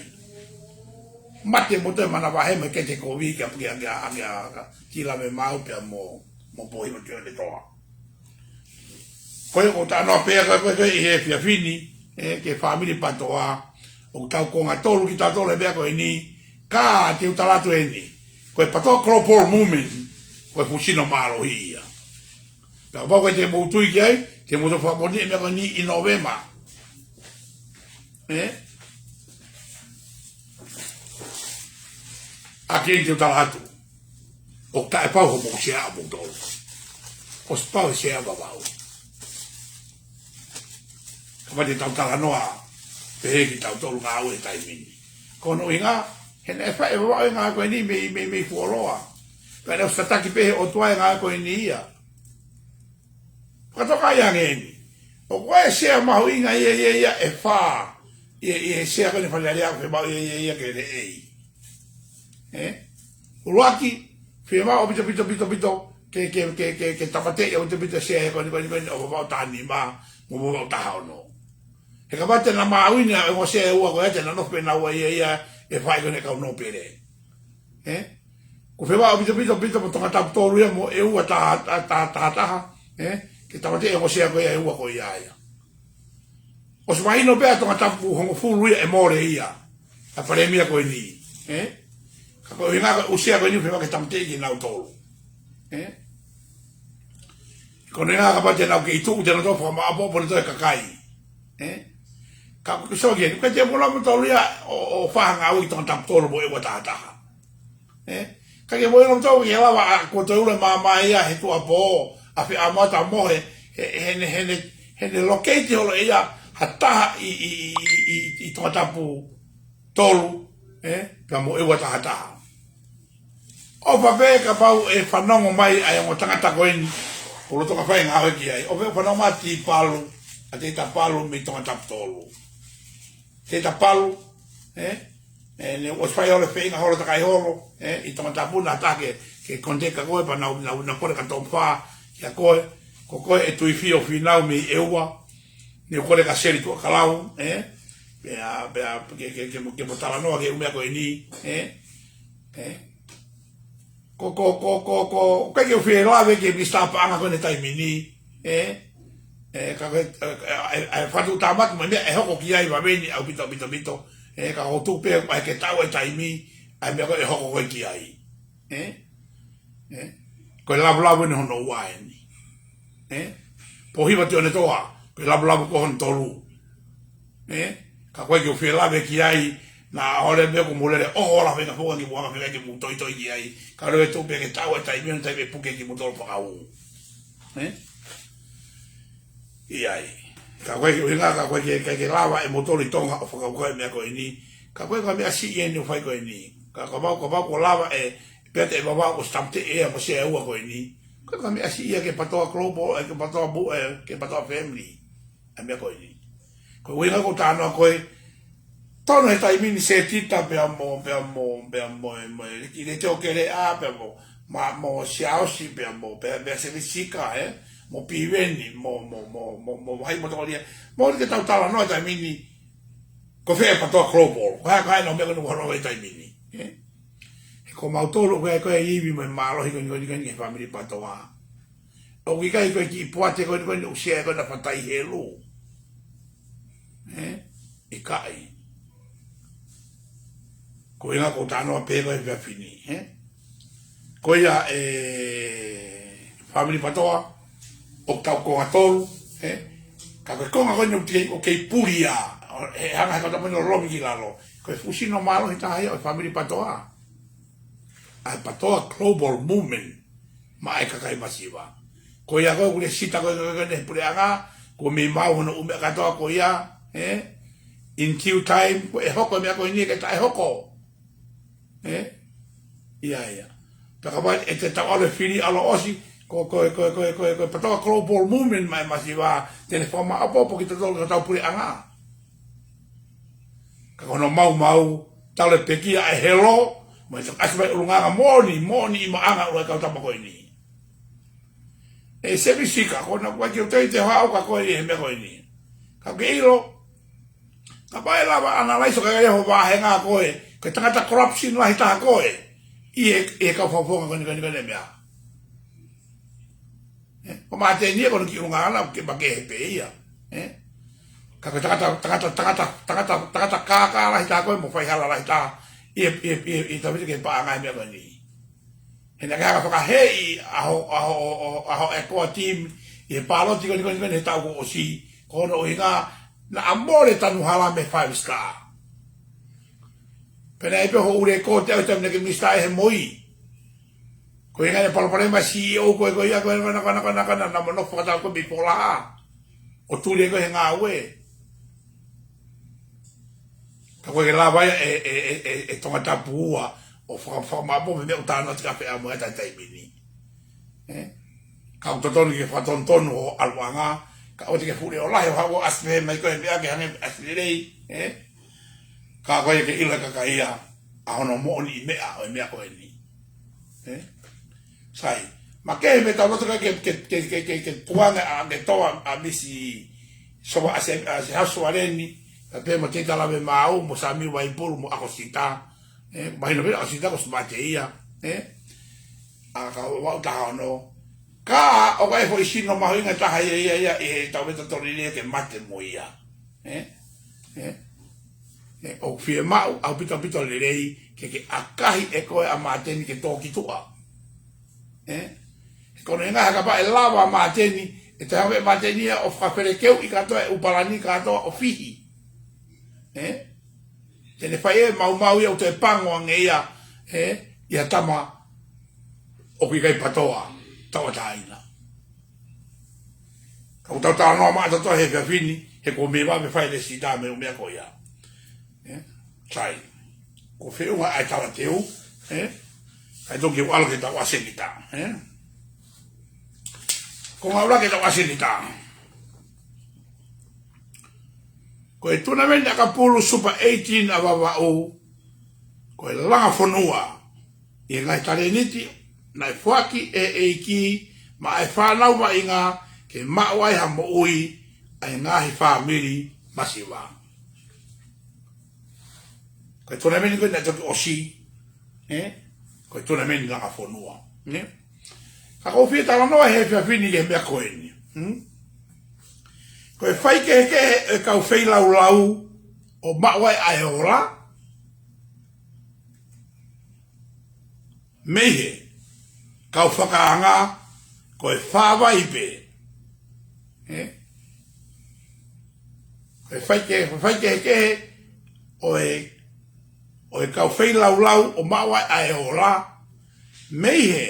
Mate mo toe manavahē mo e kete kovi, kia, kia, kia, kia, kia, ki lave mau pea mo, mo pohi mo tio le toa. Ko ia ʻoku ou talanoa pē ko e, ko e, ko e ʻi he efiafi ni, ē, ki he fāmili PATOA, ʻoku tau konga tolu kitautolu he meʻa ko eni, ka te u tala atu eni. Ko e PATOA Global Movement, ko e fuʻu sino mālohi ia. Pea kapau ʻoku ʻikai te mou tui ki ai, te mou toe fakamoʻoni e meʻa ko eni ʻi Nōvema. Ē? ʻA eni te u tala atu. ʻOku taʻepau hoʻomou sea ʻamoutolu. ʻOsi pau e sea Vavaʻu. Kapau te tau talanoa pehē kitautolu ngāue he taimi ni. Ko hono ʻuhinga, he naʻe fai ʻe Vavaʻu e ngāue ko eni mei, mei, mei fuoloa. Pea naʻe ʻosi tataki pē ʻe he ʻOtua e ngāue ko eni ia. Fakatokangaʻi ange eni. ʻOku ʻi ai e sea mahuʻinga ia, ia, ia, ʻe fā. ʻI he, ʻi he sea ko eni Fale Alea ʻoku fiemaʻu ia, ia, ia ke leʻei. Ē? ʻUluaki, fiemaʻu ʻaupito, pito, pito, pito, ke, ke, ke, ke, ke tāmateʻi ʻaupito, pito sea he ko eni, ko eni, ko eni, ʻo Vavaʻu taha nima, mo Vavaʻu taha ono. He kapau te na maʻu ʻeni ʻa e ongo sea ʻe ua ko ia te na nofo pē naua ia, ia, ʻe fai ko eni kau nōpele. Ē? Ko Vavaʻu ʻaupito, pito, pito, mo Tongatapu tolu ia mo ʻEua taha, taha, taha, taha, taha, ē? Ke tāmateʻi e ongo sea ko ia ʻe ua ko ia ia. ʻOsi mahino pē ʻa Tongatapu hongofulu ia ʻe mole ia. ʻA e palēmia ko eni, ē? Ka ko e ʻuhinga ko e ʻū sea ko eni ʻoku fiemaʻu ke tāmateʻi kinautolu. Ē? Ko e ʻuhinga kapau te nau kei tuʻu, te nau toe fakamaʻopoʻopo ʻe nautolu e kakai. Ē? Ka ko e sō ke, ka te mula mo tolu ia ʻo, ʻo fakangāue ki Tongatapu tolu mo ʻEua taha taha. Ē? Ka ke mo ʻilo mo tolu ke lava ʻa ko te ule mā mā ia he tuʻapō, ʻa Feʻamoata mo he, he, he ne, he ne, he ne locate holo ia ha taha ʻi, ʻi, ʻi, ʻi, ʻi Tongatapu tolu, ē? Pea mo ʻEua taha taha. ʻOfa pē kapau ʻe fanongo mai ʻa e ongo tangata ko eni, ʻoku lolotonga fai ngāue ki ai. ʻOfa pē fanongo mai Tipalu, ʻa Teita Palu mei Tongatapu tolu. Teita Palu, ē? Ē, ne ʻosi fai holo e feinga holo takai holo, ē? ʻI Tongatapu naʻa ta ke, ke contact kia koe, pea nau, nau, nau kole ka tōmfa kia koe, ko koe ʻe Tuifio Finau mei ʻEua, ne kole ka Seli Tuʻakalau, ē? Pea, pea, ke, ke, ke, mo, ke mo talanoa ki he ʻū meʻa ko eni, ē? Ē? Ko, ko, ko, ko, ko, ʻikai ke u fie lave ki he Minisitā Paʻanga ko eni he taimi ni, ē? Ē, ka ko e, ē, ē, ē, ē, fatu tamaki mo e meʻa ʻe hoko ki ai vave ni ʻaupito, ʻaupito, ʻaupito. Ē, ka ʻoku ou tuku pē ʻa e ke tau e taimi, ʻa e meʻa ko ē ʻe hoko ko ē ki ai. Ē? Ē? Ko e lavulavu eni hono ua eni. Ē? Pōhiva Tionetoa, ko e lavulavu ko hono tolu. Ē? Ka ʻoku ʻikai ke u fie lave ki ai, naʻa ʻole meʻa ko e mole le ʻo hola fenga fonga ki muʻa fenga ke mou toitoi ki ai. Ka leo e tupe ke tau e taimi, ʻo e taimi ʻe puke kimoutolu fakaū. Ē? ʻI ai. Ka ʻoku ʻikai ke ʻuhinga, ka ʻoku ʻikai ke, ʻikai ke lava ʻe moutolu ʻi Tonga ʻo fakakaukau e meʻa ko eni. Ka ʻoku ʻikai ko ha meʻa siʻi eni ʻoku fai ko eni. Ka, kapau, kapau ʻoku lava ē, pea te vava ʻo stamp te ea mo se ua ko eni. Ka, ka meʻa siʻi ia ki he PTOA Global, ē, ki he PTOA bu-, ē, ki he PTOA Family. ʻA e meʻa ko eni. Ko e ʻuhinga ʻoku ou talanoa ko ē, tonu he taimi ni Setita pea mo, pea mo, pea mo, mo, ki le teo kele a, pea mo, ma, mo Siaosi, pea mo, pea, pea Sevisika, ē? Mo Piveni, mo, mo, mo, mo, mo Vahi mo Tokolia. Mo ni ke tau talanoa he taimi ni, ko fē PTOA Global, ko e hā, ko e hā e ʻū meʻa ko eni ʻoku hoko he taimi ni, ē? He ko mautolu, ko e, ko e ivi mo e mālohi ko eni, ko eni, ko eni, ko e family PTOA. ʻOku ʻikai ko e kiʻi poate ko eni, ko eni, ʻoku sea ko ena fatai helu. Ē? ʻIkai. Ko e ʻuhinga ʻoku ou talanoa pē ko ē he efiafi ni, ē? Ko ia e family PTOA, ʻoku tau konga tolu, ē? Ka ko e konga ko eni ʻoku kei, ʻoku kei puli ia, ʻo, he hanga he kau tama ni ʻo lomi ki lalo. Ko e fuʻu sino mālohi taha ia ʻo e family PTOA. ʻA e PTOA Global Movement, maʻa e kakai masiva. Ko ia ko ē ʻoku lesita ko ē, ko ē, ko ē he puleʻanga, kuo mei maʻu hono ʻū meʻa kātoa ko ia, ē? In due time, ko e hoko e meʻa ko eni ke taʻe hoko. Ē? ʻIa, ʻia. Pea kapau ʻe te tau ʻalu e fili ʻalu ʻosi, ko, ko, ko, ko, ko, ko e PTOA Global Movement maʻa e masiva, te ne fakamaʻopoʻopo kitautolu ko hotau puleʻanga. Ka ko hono maumau, talu e pekia ʻa e helo, mo e toki ʻasi mai ʻulungaanga moʻoni, moʻoni ʻi maʻanga ʻo e kau tama ko eni. ʻE Sevisika, ko ena ʻoku ʻikai ke u teitei haʻu kia koe he meʻa ko eni. Ka ke ʻilo, kapau ʻe lava analyze ʻo ka ʻi ai ho vāhenga ko ē, ko e tangata corruption lahi taha ko ē, ʻi he, ʻi he kau fakafofonga ko eni, ko eni, ko eni meʻa. Ē, ko Māteni ia ko hono kiʻi ʻulungaanga ke makehe pē ia. Ē? Ka ko e tangata, tangata, tangata, tangata, tangata kākā lahi taha ko ē mo faihala lahi taha ʻi he, ʻi he, ʻi he, ʻi he tavita ke paʻanga e meʻa ko eni. He naʻa ke hanga fakaheeʻi ʻa ho, ʻa ho, ʻa ho, ʻa ho ʻEkoa team ʻi he pāloti ko eni, ko eni, ko eni he taʻu kuo ʻosi. Ko hono ʻuhinga naʻa mole tanu hala mei he Five Star. Pea naʻe pē ho ʻū lēkooti ʻa e taimi naʻa ke minisitā ʻi he M O I. Ko e ʻuhinga e palopalema C E O ko ē ko ia ko ē, ko ē, ko ē, ko ē, ko ē, naʻa mo nofo fakataha ko ē mei Pōlaha ʻo tuli ko ē he ngāue. Ka ʻoku ʻikai ke lava ia ʻe, ʻe, ʻe, ʻe, ʻe Tongatapu ua ʻo faka-, fakamaʻopoʻopo e meʻa ʻoku talanoa atu ki ai ʻa Feʻamoeata he taimi ni. Ē? Ka ʻoku totonu ke fakatonutonu ho ʻaluʻanga, ka ʻoua te ke fuʻu leʻo lahi ʻo haʻu ʻo ʻasi pehē mai ko e meʻa ke hangē ʻasi lelei, ē? Ka ko ia ke ʻilo e kakai ia ʻa hono moʻoniʻi meʻa ʻo e meʻa ko eni. Ē? Sai, makehe mei he tau loto ke, ke, ke tuanga ʻa ke toa ʻa Misi Sova ʻa se, ʻa se House Sovereign, ka pehē mo Teita Lavemaau, mo Samiu Vaipulu, mo ʻAkosita. Ē, mahino pē ʻAkosita ko Smart ia. Ē? ʻA ka ua u taha ono. Ka, ʻoku ʻi ai e foʻi sino mahuʻinga taha ia, ia, ia, ʻi he tau veta tolile ke mate mo ia. Ē? Ē? Ē, ʻoku fiemaʻu ʻaupito, ʻaupito lelei, ke ke ʻakahi ʻe koe ʻa Māteni ke tō ki tuʻa. Ē? He ko hono ʻuhinga he kapau ʻe lava ʻa Māteni, ʻe toe hanga ʻe Māteni ia ʻo fakafelekeuʻi kātoa e ʻū palani kātoa ʻo Fihi. ē? Te ne fai e maumau ia ʻo toe pango ange ia, ē? ʻI ha tama ʻoku ʻikai patoa tauʻatāina. Ka ʻoku tau talanoa maʻa tautolu he efiafi ni, he ko e meʻa ʻoku fai lēsisita mei he meʻa ko ia. Ē? Sai. Ko e feʻunga ʻa e talateu, ē? Kae toki ʻalu ki heʻetau ʻasenita, ē? Ko e ngāue ki heʻetau ʻasenita. Ko e tunameni ʻakapulu Super eighteen ʻa Vavaʻu, ko e langa fonua ʻi he ngaahi talēniti naʻe foaki ʻe he ʻEiki maʻa e fānau vaʻinga ke maʻu ai ha moʻui ʻa e ngaahi fāmili masiva. Ko e tunameni ko ē naʻe toki ʻosi, ē? Ko e tunameni langa fonua, ē? Ka ʻoku ou fie talanoa he efiafi ni ki he meʻa ko eni, hmm? Ko e faikehekehe e kau feilaulau ʻo maʻu ai ʻa e ola, mei he kau fakaanga ko e fāvai pē, ē? Ko e faike-, faikehekehe ʻo e, ʻo e kau feilaulau ʻo maʻu ai ʻa e ola, mei he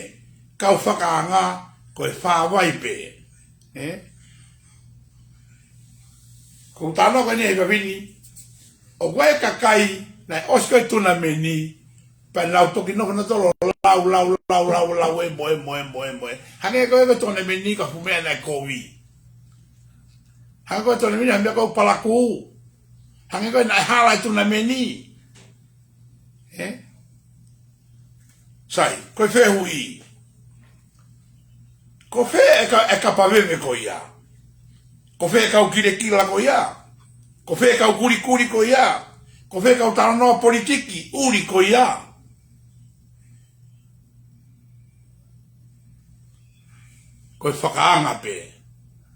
kau fakaanga ko e fāvai pē, ē? Ko e talanoa ko eni he efiafi ni, ʻoku ʻi ai e kakai naʻe ʻosi ko ē tunameni, pea nau toki nofo nautolu ʻo lau, lau, lau, lau, lau, ē, mo ē, mo ē, mo ē, mo ē. Hangē ko e tunameni ka fuʻu meʻa naʻe kovi. Hangē ko e tunameni ha meʻa ko e palakū. Hangē ko e naʻe hala e tunameni. Ē? Sai, ko e fehuʻi. Ko fē e ka-, e kapa veve ko ia? Ko fē e kau kilekila ko ia? Ko fē e kau kulikuli ko ia? Ko fē e kau talanoa politiki ʻuli ko ia? Ko e fakaanga pē,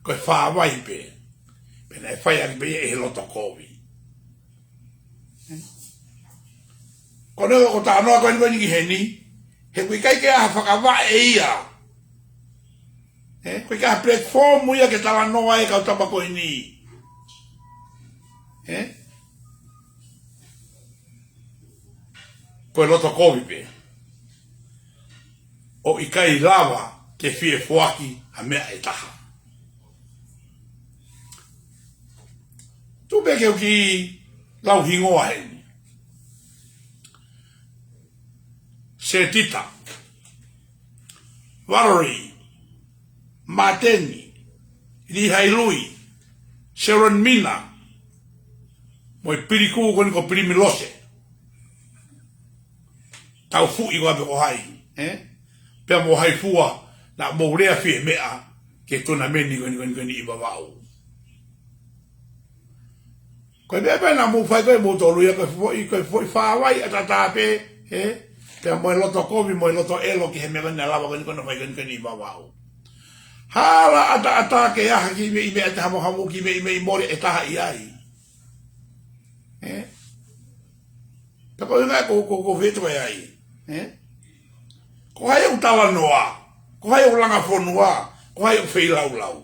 ko e fāvai pē, pea naʻe fai ʻaki pē ia ʻi he loto kovi. Ko ʻene ʻoku talanoa ko eni ko eni ki heni, he ʻoku ʻikai ke ʻi ai ha fakavaʻe ia. Ē, ʻoku ʻikai ha platform ia ke talanoa ai e kau tama ko eni. Ē? Ko e loto kovi pē. ʻOku ʻikai lava ke fie foaki ha meʻa ʻe taha. Tuku pē ke u kiʻi lau hingoa heni. Setita, Valerie, Māteni, Lihailui, Sharon Mina, mo e pilikū ko eni ko Pilimilose. Taufuʻi ko ā pē ko hai, ē? Pea mo Haifua, naʻa mou lea fie meʻa ki he tunameni ko eni, ko eni, ko eni ʻi Vavaʻu. Ko e meʻa pē naʻa mou fai ko ē moutolu ia, ko e foʻi, ko e foʻi fāvai ʻataʻatā pē, ē? Pea mo e loto kovi, mo e loto ʻelo ki he meʻa ko eni naʻe lava ko eni ko ē naʻe fai ko eni ko eni ʻi Vavaʻu. Hala ʻataʻatā ke ʻaha ki he meʻa, ʻi he meʻa ʻe taha mo hamu ki he meʻa, ʻi he meʻa ʻi mole ʻe taha ʻi ai. Ē? Pea ko e ʻuhinga ko, ko, ko fē tuʻu ai, ē? Ko hai ʻoku talanoa, ko hai ʻoku langa fonua, ko hai ʻoku feilaulau.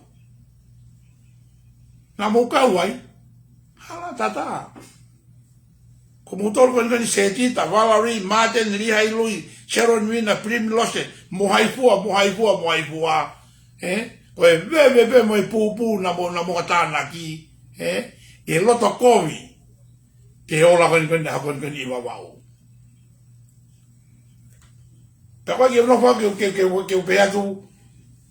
Naʻa mou kau ai, hala ʻataʻatā. Ko moutolu ko eni ko eni Setita, Valerie, Martin, Lihailui, Sharon Mina, Primrose, mo Haifua, mo Haifua, mo Haifua. Ē? Ko e veve pē mo e pūpū naʻa mou, naʻa mou tānaki, ē? ʻI he loto kovi ki he ola ko eni ko eni, ʻa ko eni ko eni ʻi Vavaʻu. Pea ko e ke nofo ke, ke, ke, ke u pehē atu,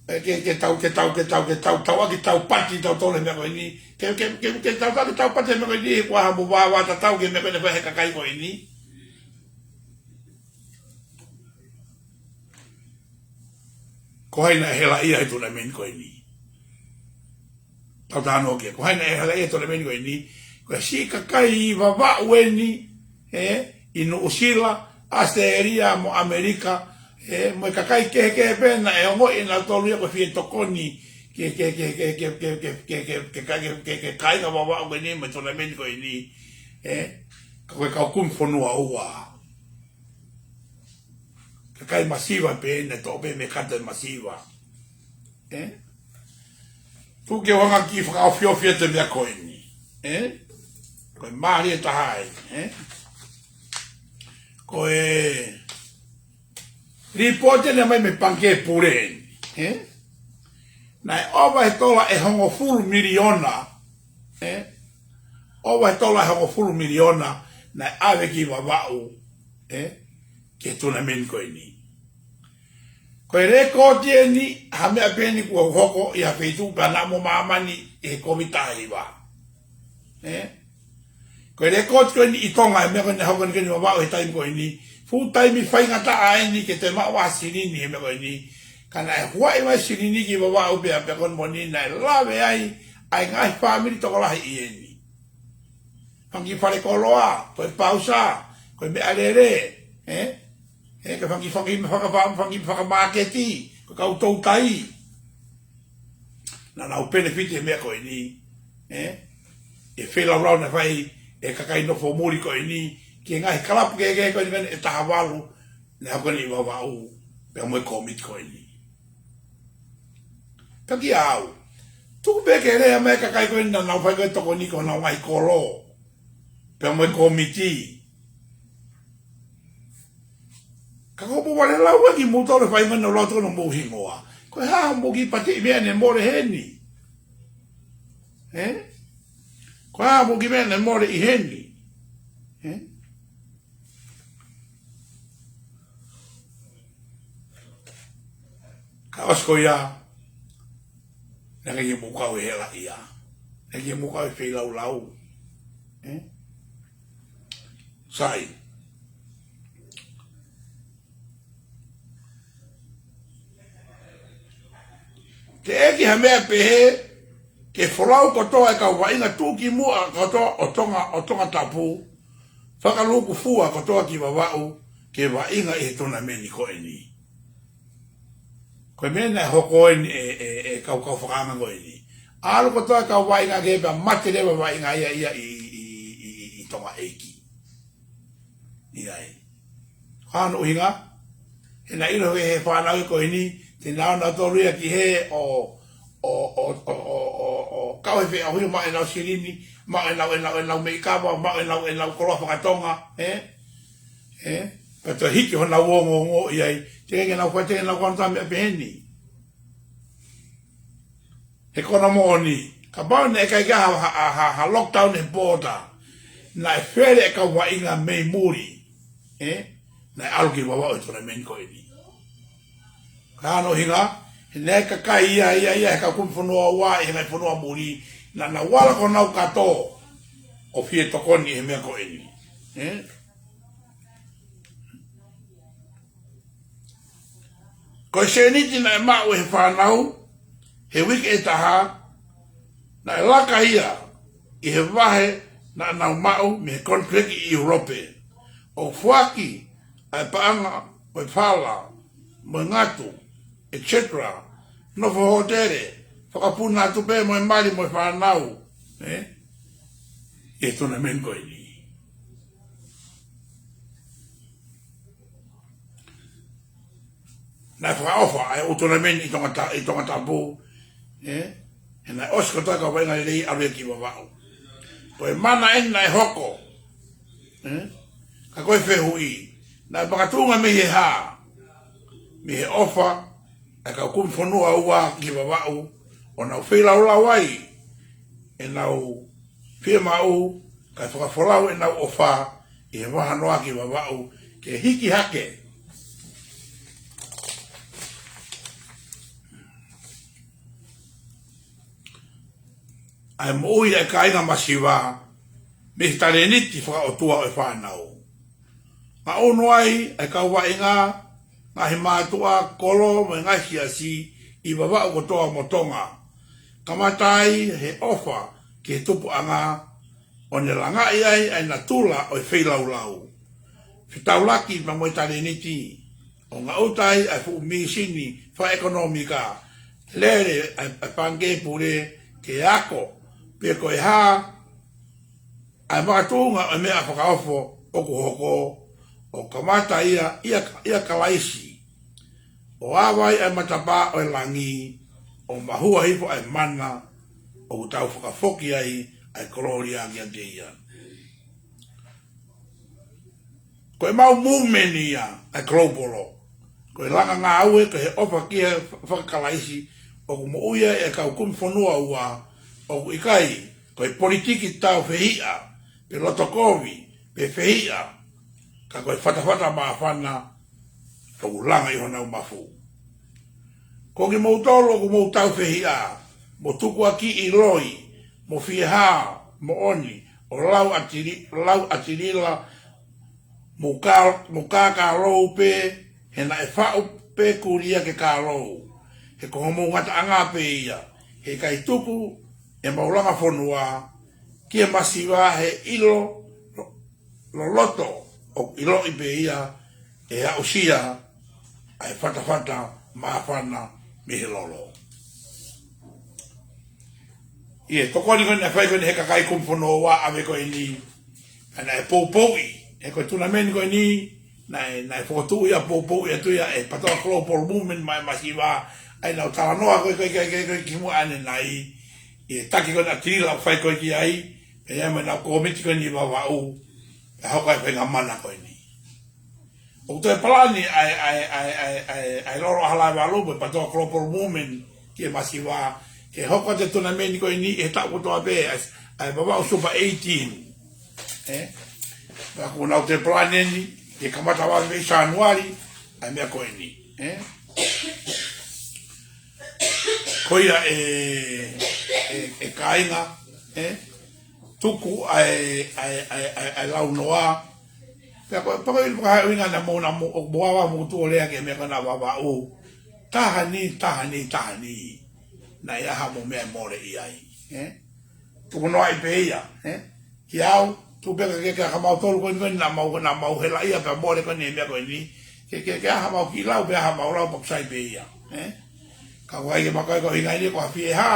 ē, ke, ke tau, ke tau, ke tau, ke tau, tau ʻaki tau pati, tau tole meʻa ko eni. Ke, ke, ke, ke tau, tau, ke tau pati meʻa ko eni, he kuo ʻi ai haʻamou vāvātatau ki he meʻa ko eni naʻe fai he kakai ko eni. Ko hai naʻe helaʻia he tunameni ko eni? Tau talanoa ki ai. Ko hai naʻe helaʻia he tunameni ko eni? Ko e siʻi kakai ʻi Vavaʻu eni, ē, ʻi Nuʻusila, ʻAositelēlia, mo ʻAmelika, ē, mo e kakai kehekehe pē naʻe ongoʻi ʻe nautolu ia ko e fie tokoni ki he, ki he, ki he kāinga Vavaʻu ko eni, mo e tunameni ko eni, ē, ko e kau kumi fonua ua. Kakai masiva pē, naʻe toʻo pē mei he kato e masiva. Ē? Tuku ke u hanga ʻo kiʻi fakaofiofi atu e meʻa ko eni. Ē? Ko e mālie taha ē, ē? Ko e lipooti naʻe ʻomai mei he Pangikē Pule ē, ē? Naʻe ʻova he tola ʻe hongofulu miliona, ē? ʻOva he tola ʻe hongofulu miliona naʻe ʻave ki Vavaʻu, ē? Ki he tournament ko eni. Ko e lēkooti eni, ha meʻa pē eni kuo hoko ʻi ha feituʻu pē ʻanai mo māmani ʻi he Kōviti taha hiva. Ē? Ko e lēkooti ko eni ʻi Tonga, ʻa e meʻa ko eni naʻe hoko eni ki Vavaʻu he taimi ko eni. Fuʻu taimi faingataʻa eni ke toe maʻu ha silini he meʻa ko eni. Ka naʻe huaʻi mai silini ki Vavaʻu pea, pea ko e moʻoni naʻe lave ai ʻa e ngaahi fāmili tokolahi ʻi heni. Fanga kiʻi fale koloa, ko e pausa, ko e meʻalele, ē? Ē, ko e fanga kiʻi faka-, faka-, fanga kiʻi fakamāketi, ko e kau toutai. Naʻa nau penefiti he meʻa ko eni, ē? ʻE feilaulau naʻe fai ʻe he kakai nofo muli ko eni, ki he ngaahi kalapu kehekehe ko eni, ko eni ʻe taha valu, naʻe hoko eni ʻi Vavaʻu, pea mo e kōmiti ko eni. Ka kiate au, tuku pē ke lea mai e kakai ko eni naʻa nau fai ko e tokoni ki honau ngaahi kolo, pea mo e kōmiti. Ka ko e pō vale lau ʻaki mou tole fai mai naʻa nau lau tokoni mo hingoa. Ko e hā hoʻomou kiʻi pati meʻa naʻe mole heni? Ē? Ko e hā hoʻomou kiʻi meʻa naʻe mole ʻi heni? Ē? Ka ʻosi ko ia, naʻe ʻikai ke mou kau he hela ia. Naʻe ʻikai ke mou kau he feilaulau. Ē? Sai. Teʻeki ha meʻa pehē, ke folau kotoa e kau vaʻinga tuʻukimuʻa kotoa ʻo Tonga, ʻo Tongatapu, fakalūkufua kotoa ki Vavaʻu, ke vaʻinga ʻi he tournament ko eni. Ko e meʻa naʻe hoko eni ʻe, ʻe, ʻe kau, kau fakaanga ko eni. ʻAlu kotoa e kau vaʻinga kehe pea mate leva e vaʻinga ia, ia ʻi, ʻi, ʻi, ʻi, ʻi Tonga ʻEiki. ʻIo ai. Ko hono ʻuhinga, he naʻe ʻilo he, he fānau ko eni, te nau, nau tolu ia ki hē ʻo, ʻo, ʻo kau he feʻauhi, maʻu ʻenau silini, maʻu ʻenau, ʻenau, ʻenau meʻi kava, maʻu ʻenau, ʻenau koloa faka-Tonga, ē? Ē? Pea toe hiki honau ongoongo ʻi ai, teʻeki ke nau fai, teʻeki ke nau kau ʻi ha meʻa pehē ni. He ko hono moʻoni, kapau naʻe ʻikai ke ʻi ai ha, ha, ha, ha lockdown he border, naʻe fele e kau vaʻinga mei muli, ē? Naʻe ʻalu ki Vavaʻu he tournament ko eni. Ko hono ʻuhinga, he naʻe ʻi ai e kakai ia, ia, ia, he kau kumi fonua ua, he ngaahi fonua muli, naʻa nau ala ko honau kato, ʻo fie tokoni he meʻa ko eni. Ē? Ko e sēniti naʻe maʻu ʻe he fānau, he uike ʻe taha, naʻe laka ia ʻi he vahe naʻa nau maʻu mei he contract ʻi ʻIulope. ʻO foaki ʻa e paʻanga ʻo e fala, mo e ngatu, et cetera. Nofo hōtele, fakapuna atu pē mo e mali mo e fānau, ē? ʻI he tournament ko eni. Naʻe fakaʻofa ʻa e ʻū tournament ʻi Tongata-, ʻi Tongatapu, ē? He naʻe ʻosi kotoa e kau vaʻinga lelei ʻalu ia ki Vavaʻu. Ko e mana eni naʻe hoko, ē? Ka ko e fehuʻi, naʻe makatuʻunga mei he hā? Mei he ʻofa ʻa e kau kumi fonua ua ki Vavaʻu, ʻo nau feilaulau ai ʻenau fiemaʻu, kae fakafolau ʻenau ʻofa ʻi he vahanoa ki Vavaʻu, ke hiki hake ʻa e moʻui ʻa e kāinga masiva mei he talēniti fakaʻotua ʻo e fānau. Ngaʻunu ai ʻa e kau vaʻinga, ngaahi mātuʻa, kolo, mo e ngaahi siasi ʻi Vavaʻu kotoa mo Tonga. Kamata ai he ʻofa ki he tupuʻanga, ʻo ne langaʻi ai ʻa e natula ʻo e feilaulau, fetaulaki pea mo e talēniti, ʻo ngaʻuta ai ʻa e fuʻu mīsini fakaʻekonōmika, lele ʻa e, ʻa e Pangikē Pule ke ako pe ko e hā ʻa e makatuʻunga ʻo e meʻa fakaofo ʻoku hoko, ʻo kamata ia, ia, ia Kalaisi, ʻo ava ai ʻa e matapā ʻo e langi, ʻo mahua hifo ʻa e mana, ʻoku tau fakafoki ai ʻa e kolōlia kiate ia. Ko e mau movement ia ʻa e Global. Ko e langa ngāue ko e ʻofa ki he fakakalaisi ʻoku moʻui ai e kau kumi fonua ua, ʻoku ʻikai ko e politiki tau fehiʻa, pe loto kovi, pe fehiʻa, ka ko e fatafata māfana ʻoku langa ʻi honau mafu. Ko kimoutolu ʻoku mou tau fehiʻa, mo tukuakiʻi loi, mo fiehā, moʻoni, ʻo lau ʻatili-, lau ʻatilila, mo kā-, mo kākālou pē, he naʻe faʻu pē kulia ke kālou. He ko homou ngataʻanga pē ia, he ʻikai tuku ʻe mau langa fonua ki he masiva he ʻilo lo-, loloto ʻoku ʻiloʻi pē ia ʻe aʻusia ʻa e fatafata māfana mei he lolo. ʻI he tokoni ko eni naʻe fai ko eni he kakai kumi fonua ʻave ko eni, ʻa naʻe poupouʻi, he ko e tunameni ko eni, naʻe, naʻe fokotuʻu ia poupouʻi atu ia ʻe he Patoa Global Movement maʻa e masiva, ʻa ia naʻa ku talanoa ko ē, ko ē, ko ē, ko ē, ko ē ki muʻa ʻanenai, ʻi he taki ko ena ʻatilila ʻoku fai ko ē ki ai, pea ʻi ai mo ʻena kōmiti ko eni ʻi Vavaʻu, ʻe hoko ai e faingamālie ko eni. ʻOku toe palani ʻa e, ʻa e, ʻa e, ʻa e, ʻa e, ʻa e Lolo ʻa Halaevalu mo e Patoa Global Movement ki he masiva, ke hoko atu e tunameni ko eni he taʻu kotoa pē, ʻa e, ʻa e Vavaʻu Super eighteen. Ē? Pea ʻoku nau toe palani eni, ke kamata vave mei Sānuali, ʻa e meʻa ko eni. Ē? Ko ia ʻe, ʻe, ʻe kāinga, ē? Tuku ʻa e, ʻa e, ʻa e, ʻa e, ʻa e launoa. Pea ko e, pea ko e, pea ko e ʻuhinga naʻa mou, naʻa mou, ʻoku mou ava mou tuʻu ʻo lea ki he meʻa ko ena ʻa Vavaʻu. Taha ni, taha ni, taha ni. Naʻe ʻi ai haʻamou meʻa ʻe mole ʻi ai. Ē? Tuku noa ʻi pē ia. Ē? Ki au, tuku pē ke, ke, ke ʻa kamautolu ko eni ko eni naʻa mau, naʻa mau helaʻia pea mole ko eni e meʻa ko eni. Ke, ke, ke ʻai haʻamau kiʻi lau, pea haʻamau lau pea ʻoku sai pē ia. Ē? Ka ʻoku ʻikai ke makai ko e ʻuhinga eni ko ha fiehā,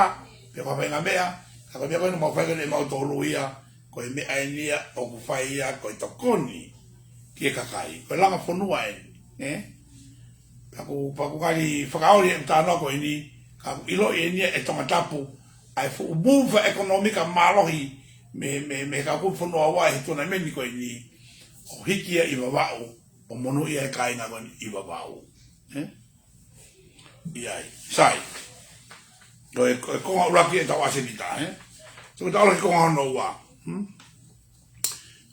pe ko ha faʻahinga meʻa, ka ko e meʻa ko eni mau fai ko eni ʻe mautolu ia, ko e meʻa eni ia ʻoku fai ia ko e tokoni ki he kakai, ko e langa fonua eni, ē? Pea ʻoku, pea ʻoku ngali fakaoli e talanoa ko eni, ka ʻoku ʻiloʻi eni ia ʻe Tongatapu, ʻa e fuʻu move ʻekonōmika mālohi mei, mei, mei he kau kumi fonua ua he tunameni ko eni, ʻo hiki ia ʻi Vavaʻu, ʻo monūʻia e kāinga ko eni ʻi Vavaʻu. Ē? ʻI ai. Sai. Ko e, ko e konga ʻuluaki ʻetau ʻasenita, ē? Tuku tau ʻalu ki he konga hono ua. Hmm?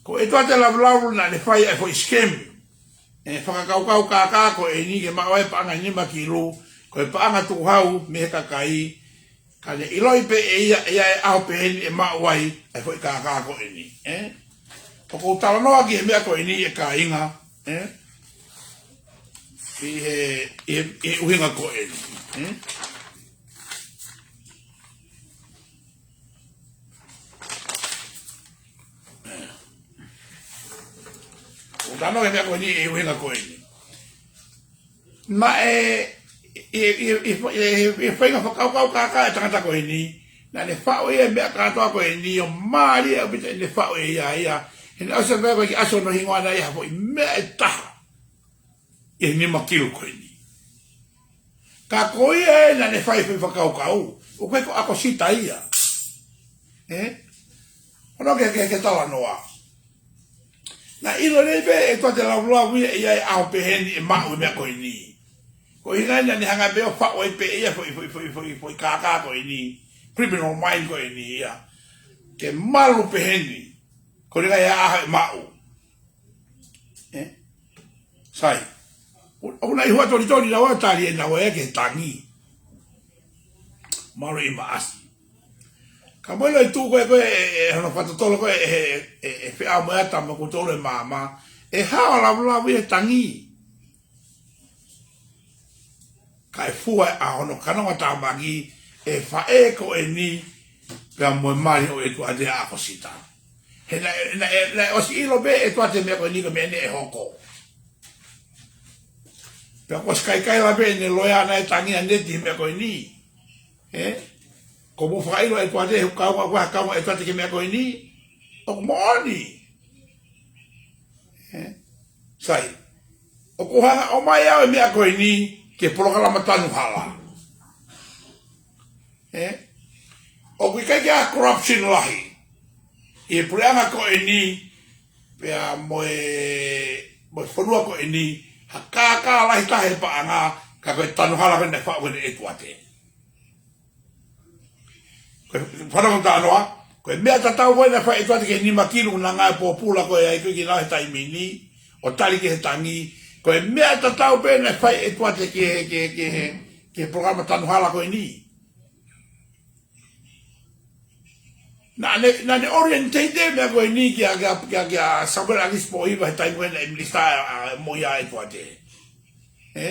Ko e ʻEtuate Lavulavu naʻa ne fai ʻa e foʻi scam. ʻE fakakaukau kākā ko eni ke maʻu ai e paʻanga ʻe nima kilu, ko e paʻanga tukuhau mei he kakai, ka ne ʻiloʻi pē ʻe ia, ʻe ia e ʻaho pehē ni ʻe maʻu ai ʻa e foʻi kākā ko eni, ē? ʻOku ou talanoa ki he meʻa ko eni ʻe kāinga, ē? ʻI he, ʻi he, ʻi he ʻuhinga ko eni, ē? ʻOku ou talanoa ki he meʻa ko eni ʻi he ʻuhinga ko eni. Naʻe, ʻi, ʻi, ʻi, ʻi, ʻi he faʻahinga fakakaukau kākā e tangata ko eni, naʻa ne faʻu ia e meʻa kātoa ko eni ʻo mālie ʻaupito ʻene faʻu ʻe ia ia. He naʻe ʻosi pē ko e kiʻi ʻasi hono hingoa naʻe ʻi ai ha foʻi meʻa ʻe taha ʻi he nima kilu ko eni. Ka ko ia ē naʻa ne fai e foʻi fakakaukau, ʻoku ʻikai ko ʻAkosita ia. Ē? Hono ke, ke, ke talanoa. Naʻe ʻilo lelei pē ʻe ʻEtuate Lavulavu ia ʻe ia e ʻaho pehē ni ʻe maʻu e meʻa ko eni. Ko e ʻuhinga ia naʻa ne hanga pē ʻo faʻu ai pē ia foʻi, foʻi, foʻi, foʻi, foʻi kākā ko eni. Criminal mind ko eni ia. Ke malu pehē ni. Ko e ʻuhinga ia ʻaho ʻe maʻu. Ē? Sai. ʻO, ʻo na i hua toli toli na wa tali e na wa e ke tangi. Malu ʻi maʻasi. Ka mo ʻilo e tuʻu ko ē ko ē, ʻe, ʻe, hono fakatotolo ko ē, ʻe, ʻe, ʻe, ʻe feʻao mo e ata mo kutolo e māmā. ʻE hao Lavulavu ʻi he tangi. Kae fua ʻa hono kanongatāmaki ʻe he faʻē ko eni pea mo e mali ʻo ʻEtuate ʻa ʻAkosita. He naʻe, naʻe, naʻe ʻosi ʻilo pē ʻe ʻEtuate meʻa ko eni ko e meʻa eni ʻe hoko. Pea kuo ʻosi kaikaila pē ʻene loea naʻe tangi ʻa Neti he meʻa ko eni. Ē? Ko mo fakaʻilo ʻe ʻEtuate he kaunga, ʻoku ʻi ai ha kaunga ʻEtuate ki he meʻa ko eni. ʻOku moʻoni. Ē? Sai. ʻOku hanga ʻo ʻomai au e meʻa ko eni ki he polokalama tanu hala. Ē? ʻOku ʻikai ke ʻi ai ha corruption lahi ʻi he puleʻanga ko eni pea mo e, mo e fonua ko eni, ha kākā lahi taha he paʻanga, ka ko e tanu hala ko ē naʻe faʻu ʻe ʻEtuate. Ko e fanongo tānoa, ko e meʻa tatau ko ē naʻe fai ʻe ʻEtuate ki he nima kilu naʻe ngāue pōpula ko ē ai ko ē ki nau he taimi ni, ʻo tali ki he tangi, ko e meʻa tatau pē naʻe fai ʻe ʻEtuate ki he, ki he, ki he, ki he polokalama tanu hala ko eni. Naʻa ne, naʻa ne orientate e meʻa ko eni kia, kia, kia, kia Samuela ʻAkisi Pōhiva he taimi ko ē naʻe minisitā ʻa, ʻa, mo ia ʻEtuate. Ē?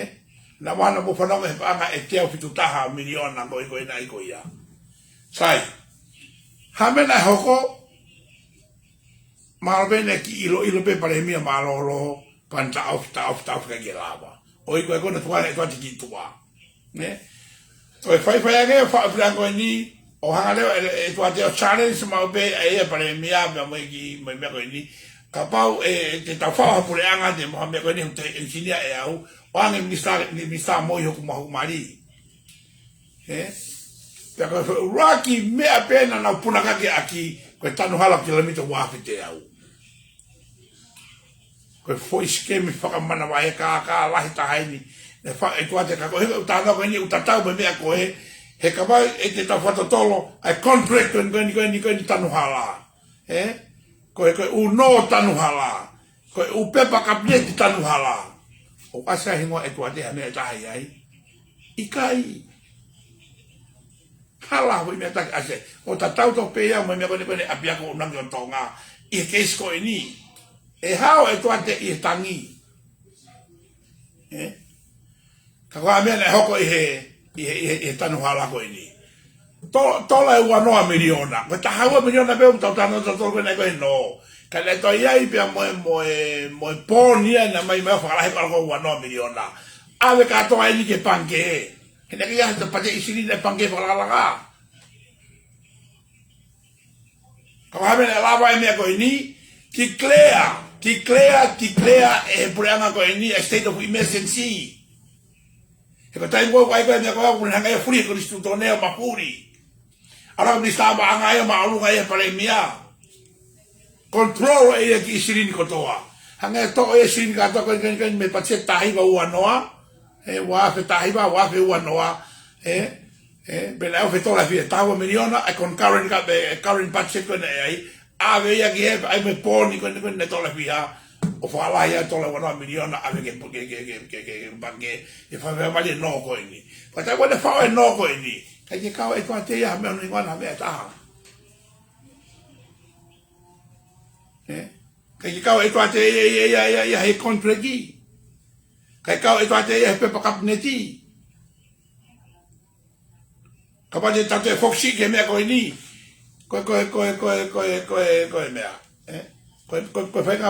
Naʻa mo ʻana mo fanongo he paʻanga ʻe teau fitu taha miliona ko ē ko ē naʻe ʻi ko ia. Sai. Ha meʻa naʻe hoko, mālō pē naʻe kiʻi ʻiloʻilo pē palēmia mālōlō, pea ne taʻofi, taʻofi, taʻofi kae ʻikai ke lava. ʻOi ko e ko ē naʻe tuku ʻe ʻEtuate ki tuʻa. Nē? Ko e faifai ange, faʻu e puleʻanga ko eni, ʻo hanga leva ʻe, ʻEtuate ʻo challenge maʻu pē ʻe ia palēmia, pea mo e kiʻi, mo e meʻa ko eni. Kapau ʻe, te tau faʻu ha puleʻanga, te mo ha meʻa ko eni, te engineer ʻe au, ʻoange minisitā, minisitā mo hoku maʻu mali. Ē? Pea ko e foʻi ʻuluaki meʻa pē naʻa nau punakaki ʻaki, ko e tanu hala kilomita ua afe teau. Ko e foʻi sikemi fakamanavahē kākā lahi taha eni. Naʻe faʻu ʻe ʻEtuate ka ko e ʻuhinga ʻoku ou talanoa ko eni ʻoku tatau mo e meʻa ko ē. He kapau ʻe te tau fakatotolo, ʻa e contract ko eni, ko eni, ko eni, ko eni tanu hala. Ē? Ko e, ko e ʻū nō tanu hala. Ko e ʻū pepa kapineti tanu hala. ʻOku ʻasi ai hingoa ʻEtuate ha meʻa ʻe taha ai? ʻIkai. Hala foʻi meʻa taki ʻasi ai. ʻOku tatau tofu pē ia mo e meʻa ko eni ko eni ʻapiako ʻunangi ʻo Tonga. ʻI he keisi ko eni. ʻE hao ʻEtuate ʻi he tangi. Ē? Ka ko e hā e meʻa naʻe hoko ʻi he, ʻi he, ʻi he, ʻi he tanu hala ko eni. To-, tola ʻe ua noa miliona. Ko e taha ua miliona pē ʻoku tau talanoa tautolu ko eni ko e nō. Ka naʻe toe ʻi ai pea mo e, mo e, mo e pōni ia naʻe ʻomai mai ʻo fakalahi ʻalu ko ua noa miliona. ʻAve kātoa eni ki he pangikē. He naʻe ʻikai ha toe pate ʻi Silini ʻa e pangikē fakalakalaka. Ka ko e hā e meʻa naʻe lava ai e meʻa ko eni, declare, declare, declare ʻe he puleʻanga ko eni ʻa e state of emergency. He ko e taimi ko ē ʻoku ʻi ai ko ē e meʻa ko ē ʻoku ne hanga ʻe ia ʻo fuli he konisitūtone ʻo mafuli. ʻAlu e minisitā paʻanga ia ʻo māʻolunga ia he palēmia. Control ʻe ia e kiʻi silini kotoa. Hanga ʻe ia ʻo toʻo e silini kātoa ko eni, ko eni, ko eni mei he patiseti taha hiva ua noa. Ē, ua afe taha hiva, ua afe ua noa. Ē, ē, pea naʻe ʻosi tola e fiha, taha ua miliona, ʻa e concurrent ka, ʻa e current budget ko eni ʻa ia. ʻAve ia ki he, ʻa ia mo e pōni ko eni, ko eni naʻe tola e fiha, ʻo fakalahi ʻa e tola ua noa miliona, ʻave ki he, ki he, ki he pangikē, ʻe faifai mali e nō ko eni. Pea taimi ko ē naʻe faʻu e nō ko eni, ʻikai ke kau ʻEtuate ia ha meʻa ʻo hono hingoa na ha meʻa ʻe taha. Ē? ʻIkai ke kau ʻEtuate ia, ia, ia, ia, ia he contract. ʻIkai kau ʻEtuate ia he pepa kapineti. Kapau te tau toe focus ki he meʻa ko eni. Ko e, ko e, ko e, ko e, ko e, ko e, ko e meʻa. Ē? Ko e, ko e, ko e faʻahinga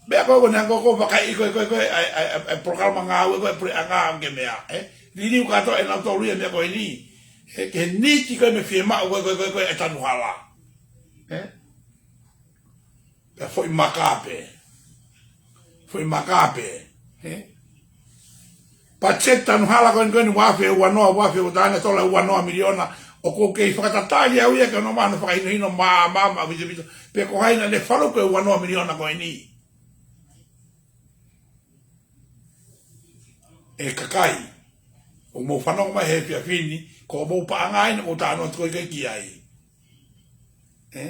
meʻa ko ē ʻoku ne hanga ʻo ko e vakai ko e, ko e, ko e, ʻa e, ʻa e, ʻa e, ʻa e polokalama ngāue ko e puleʻanga ki he meʻa. Ē? Liliu kātoa ʻe nautolu ia e meʻa ko eni. Ē? Ki he niti ko ē mo e fiemaʻu ko e, ko e, ko e, ko e, ʻa e tanu hala. Ē? Pea foʻi maka pē. Foʻi maka pē. Ē? Patiseti tanu hala ko eni, ko eni ua afe ua noa, ua afe ua taha, tola ua noa miliona. ʻOku ou kei fakatatali au ia ki hono ʻomai hono fakahinohino mā, mā, mā, vito, vito. Pe ko hai naʻa ne faluku e ua noa miliona ko eni. ʻE kakai. ʻOku mou fanongo mai he efiafi ni, ko homou paʻanga eni ʻoku ou talanoa atu ko ē ki ai. Ē?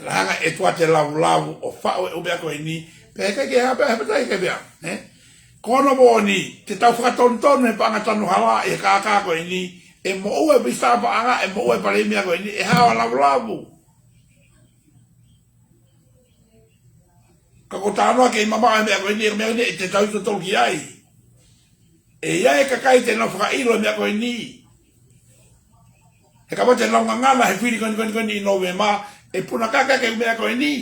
Naʻe hanga ʻe ʻEtuate ʻo lavulavu ʻo faʻu e ʻū meʻa ko eni, pea ʻikai ke hā pē, hā pē tai ke pea. Ē? Ko hono moʻoni, te tau fakatonutonu he paʻanga tanu hala ʻi he kākā ko eni, ʻe moʻua e minisitā paʻanga, ʻe moʻua e palēmia ko eni, ʻe hao ʻo lavulavu. Ka ʻoku ou talanoa kei mamaʻo e meʻa ko eni, e meʻa ko eni ʻe te tau ʻi tautolu ki ai. ʻE ʻi ai e kakai te nau fakaʻilo e meʻa ko eni. He kapau te nau ngangana he fili ko eni, ko eni, ko eni ʻi Nōvema, ʻe punakaki ʻaki e meʻa ko eni.